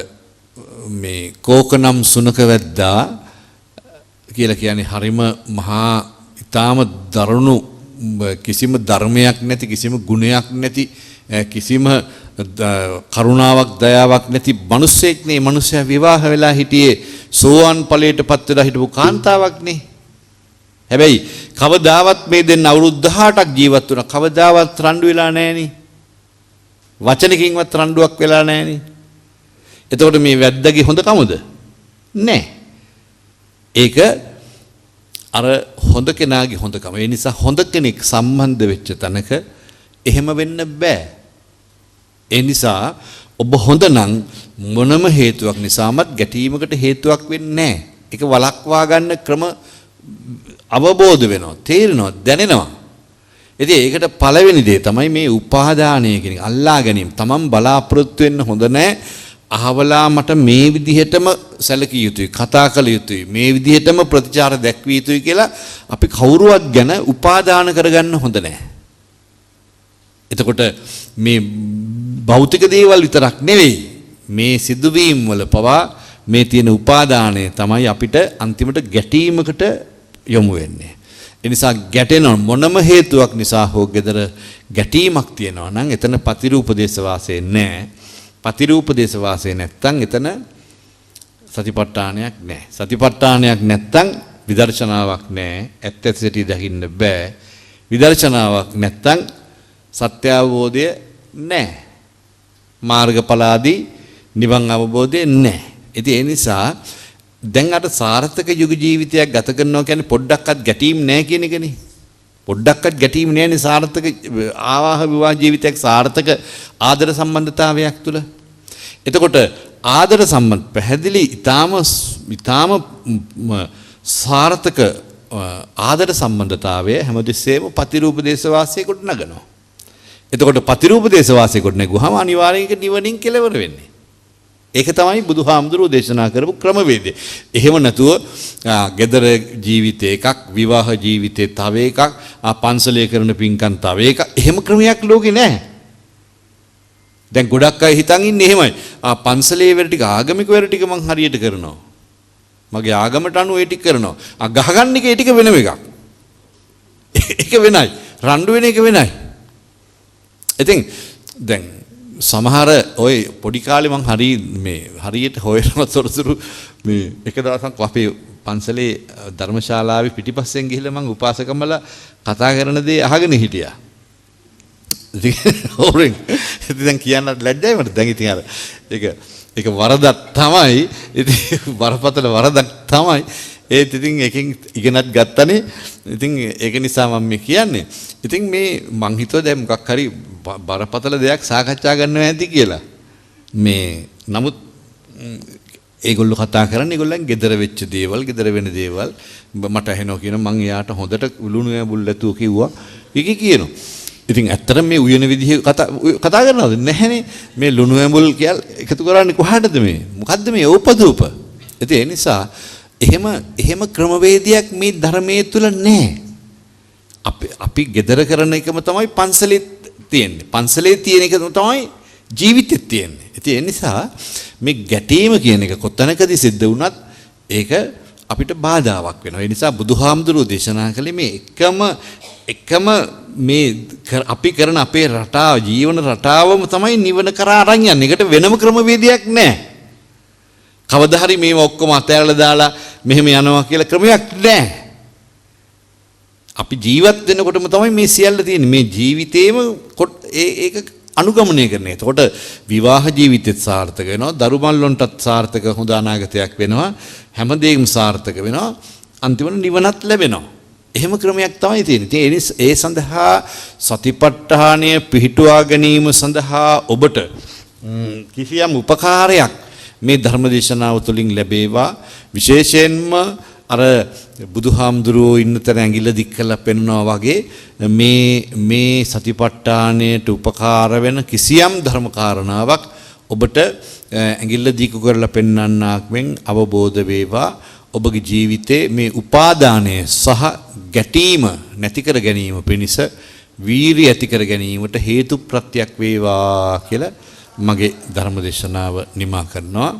මේ කෝකනම් සුනක වැද්දා කියලා කියන්නේ හරිම මහා ඊටාම දරුණු කිසිම ධර්මයක් නැති කිසිම ගුණයක් නැති කිසිම කරුණාවක් දයාවක් නැති මිනිස්සෙක් නේ. මිනිස්සයා විවාහ වෙලා හිටියේ සෝවාන් ඵලයටපත් වෙලා හිටපු කාන්තාවක් නේ. හැබැයි කවදාවත් මේ දෙන්න අවුරුදු 18ක් ජීවත් වුණා. කවදාවත් රණ්ඩු වෙලා නැහනේ. වචනකින්වත් රණ්ඩුවක් වෙලා නැහනේ. එතකොට මේ වැද්දගේ හොඳ කමද? නෑ. ඒක අර හොඳ කෙනාගේ හොඳකම. ඒ නිසා හොඳ කෙනෙක් සම්බන්ධ වෙච්ච තැනක එහෙම වෙන්න බෑ. ඒ නිසා ඔබ හොඳ නම් මොනම හේතුවක් නිසාමත් ගැටීමකට හේතුවක් වෙන්නේ නෑ. ඒක වළක්වා ගන්න ක්‍රම අවබෝධ වෙනවා, තේරෙනවා, දැනෙනවා. ඉතින් ඒකට පළවෙනි දේ තමයි මේ උපාදානය කියන එක. අල්ලා ගැනීම. තමන් බලාපොරොත්තු වෙන්න හොඳ නෑ. අහවලා මට මේ විදිහටම සැලකිය යුතුයි, කතා කළ යුතුයි, මේ විදිහටම ප්‍රතිචාර දැක්විය යුතුයි කියලා අපි කවුරුවත් ගැන උපාදාන කරගන්න හොඳ නෑ. එතකොට මේ භෞතික දේවල් විතරක් නෙවෙයි, මේ සිදුවීම් වල පවා මේ තියෙන උපාදානය තමයි අපිට අන්තිමට ගැටීමකට යොමු වෙන්නේ. ඒ නිසා ගැටෙන මොනම හේතුවක් නිසා හෝ ගෙදර ගැටීමක් තියෙනවා නම් එතන පතිරූපදේශ වාසය නෑ. පතිරූපදේශ වාසය නැත්තම් එතන සතිපට්ඨානයක් නෑ. සතිපට්ඨානයක් නැත්තම් විදර්ශනාවක් නෑ. ඇත්ත ඇති සැටි දකින්න බෑ. විදර්ශනාවක් නැත්තම් සත්‍ය අවබෝධය නෑ. මාර්ගඵල ආදී නිවන් අවබෝධය නෑ. ඉතින් ඒ නිසා දැන් අර සාර්ථක යුග ජීවිතයක් ගත කරනවා කියන්නේ පොඩ්ඩක්වත් ගැටීම් නැහැ කියන එකනේ. පොඩ්ඩක්වත් ගැටීම් නැහැනේ සාර්ථක ආවාහ විවාහ ජීවිතයක්, සාර්ථක ආදර සම්බන්ධතාවයක් තුළ. එතකොට ආදර සම්බන්ධ පැහැදිලි ඊටාම ඊටාම සාර්ථක ආදර සම්බන්ධතාවය හැමතිස්සෙම පතිරූප දේශ වාසයේ කොට නගනවා. එතකොට පතිරූප දේශ වාසයේ කොට නැගුවාම අනිවාර්යෙන් ඒක නිවනින් කෙලවර වෙන්නේ. ඒක තමයි බුදුහාමුදුරුවෝ දේශනා කරපු ක්‍රමවේදය. එහෙම නැතුව ගෙදර ජීවිතේ එකක්, විවාහ ජීවිතේ තව එකක්, පන්සලේ කරන පින්කම් තව එකක්, එහෙම ක්‍රමයක් ලෝකේ නැහැ. දැන් ගොඩක් අය හිතන් ඉන්නේ එහෙමයි. පන්සලේ වැඩ ටික, ආගමික වැඩ ටික මං හරියට කරනවා. මගේ ආගමට අනුව ඒ ටික කරනවා. ගහගන්න එක ඒ ටික වෙනම එකක්. ඒක වෙනයි. රණ්ඩු වෙන එක වෙනයි. ඉතින් දැන් සමහර ඔය පොඩි කාලේ මං හරි මේ හරියට හොයනවා තොරතුරු. මේ එක දවසක් අපේ පන්සලේ ධර්මශාලාවේ පිටිපස්සෙන් ගිහිල්ලා මං උපාසකම්මලා කතා කරන දේ අහගෙන හිටියා. ඉතින් හොරෙන්. ඉතින් දැන් කියන්නත් ලැජ්ජයි මට. දැන් ඉතින් අර ඒක ඒක වරදක් තමයි. ඉතින් බරපතල වරදක් තමයි. ඒත් ඉතින් එකෙන් ඉගෙනත් ගත්තනේ. ඉතින් ඒක නිසා මම මේ කියන්නේ. ඉතින් මේ මං හිතුවා දැන් මොකක් හරි බරපතල දෙයක් සාකච්ඡා කරනවා ඇති කියලා. මේ නමුත් ඒගොල්ලෝ කතා කරන්නේ ඒගොල්ලන් ගෙදර වෙච්ච දේවල්, ගෙදර වෙන දේවල් මට ඇහෙනවා කියන මං එයාට හොඳට ලුණු ඇඹුල් නැතුව කිව්වා. ඒක කියනවා. ඉතින් ඇත්තටම මේ උයන විදිහ කතා කරනවද නැහැනේ. මේ ලුණු ඇඹුල් කියලා එකතු කරන්නේ කොහාටද මේ? මොකද්ද මේ ඕපදූප? ඉතින් ඒ නිසා එහෙම එහෙම ක්‍රමවේදයක් මේ ධර්මයේ තුල නැහැ. අපි ගෙදර කරන එකම තමයි පන්සලේ තියෙන්නේ. පන්සලේ තියෙන එක තමයි ජීවිතෙත් තියෙන්නේ. ඉතින් ඒ නිසා මේ ගැටීම කියන එක කොතනකදී සිද්ධ වුණත් ඒක අපිට බාධාවක් වෙනවා. ඒ නිසා බුදුහාමුදුරුවෝ දේශනා කළේ මේ එකම එකම මේ අපි කරන අපේ රටාව, ජීවන රටාවම තමයි නිවන කරා අරන් යන්නේ. ඒකට වෙනම ක්‍රමවේදයක් නැහැ. කවදා හරි මේව ඔක්කොම අතෑරලා දාලා මෙහෙම යනවා කියලා ක්‍රමයක් නැහැ. අපි ජීවත් වෙනකොටම තමයි මේ සියල්ල තියෙන්නේ. මේ ජීවිතේම ඒක අනුගමනය කරන එක. එතකොට විවාහ ජීවිතෙත් සාර්ථක වෙනවා, දරු මල්ලොන්ටත් සාර්ථක හොඳ අනාගතයක් වෙනවා, හැමදේම සාර්ථක වෙනවා, අන්තිමට නිවනත් ලැබෙනවා. එහෙම ක්‍රමයක් තමයි තියෙන්නේ. ඉතින් ඒ සඳහා සතිපට්ඨානය පිහිටුවා ගැනීම සඳහා ඔබට කිසියම් උපකාරයක් මේ ධර්ම දේශනාව තුළින් ලැබේවා. විශේෂයෙන්ම අර බුදුහාමුදුරුවෝ ඉන්න තැන ඇඟිල්ල දික් කරලා පෙන්වනවා වගේ මේ මේ සතිපට්ඨානයට උපකාර වෙන කිසියම් ධර්ම කාරණාවක් ඔබට ඇඟිල්ල දික් කරලා පෙන්වන්නාක් මෙන් අවබෝධ වේවා. ඔබගේ ජීවිතේ මේ උපාදානය සහ ගැටීම නැති කර ගැනීම පිණිස වීරිය ඇති කර ගැනීමට හේතු ප්‍රත්‍යක් වේවා කියලා මගේ ධර්ම දේශනාව නිමා කරනවා.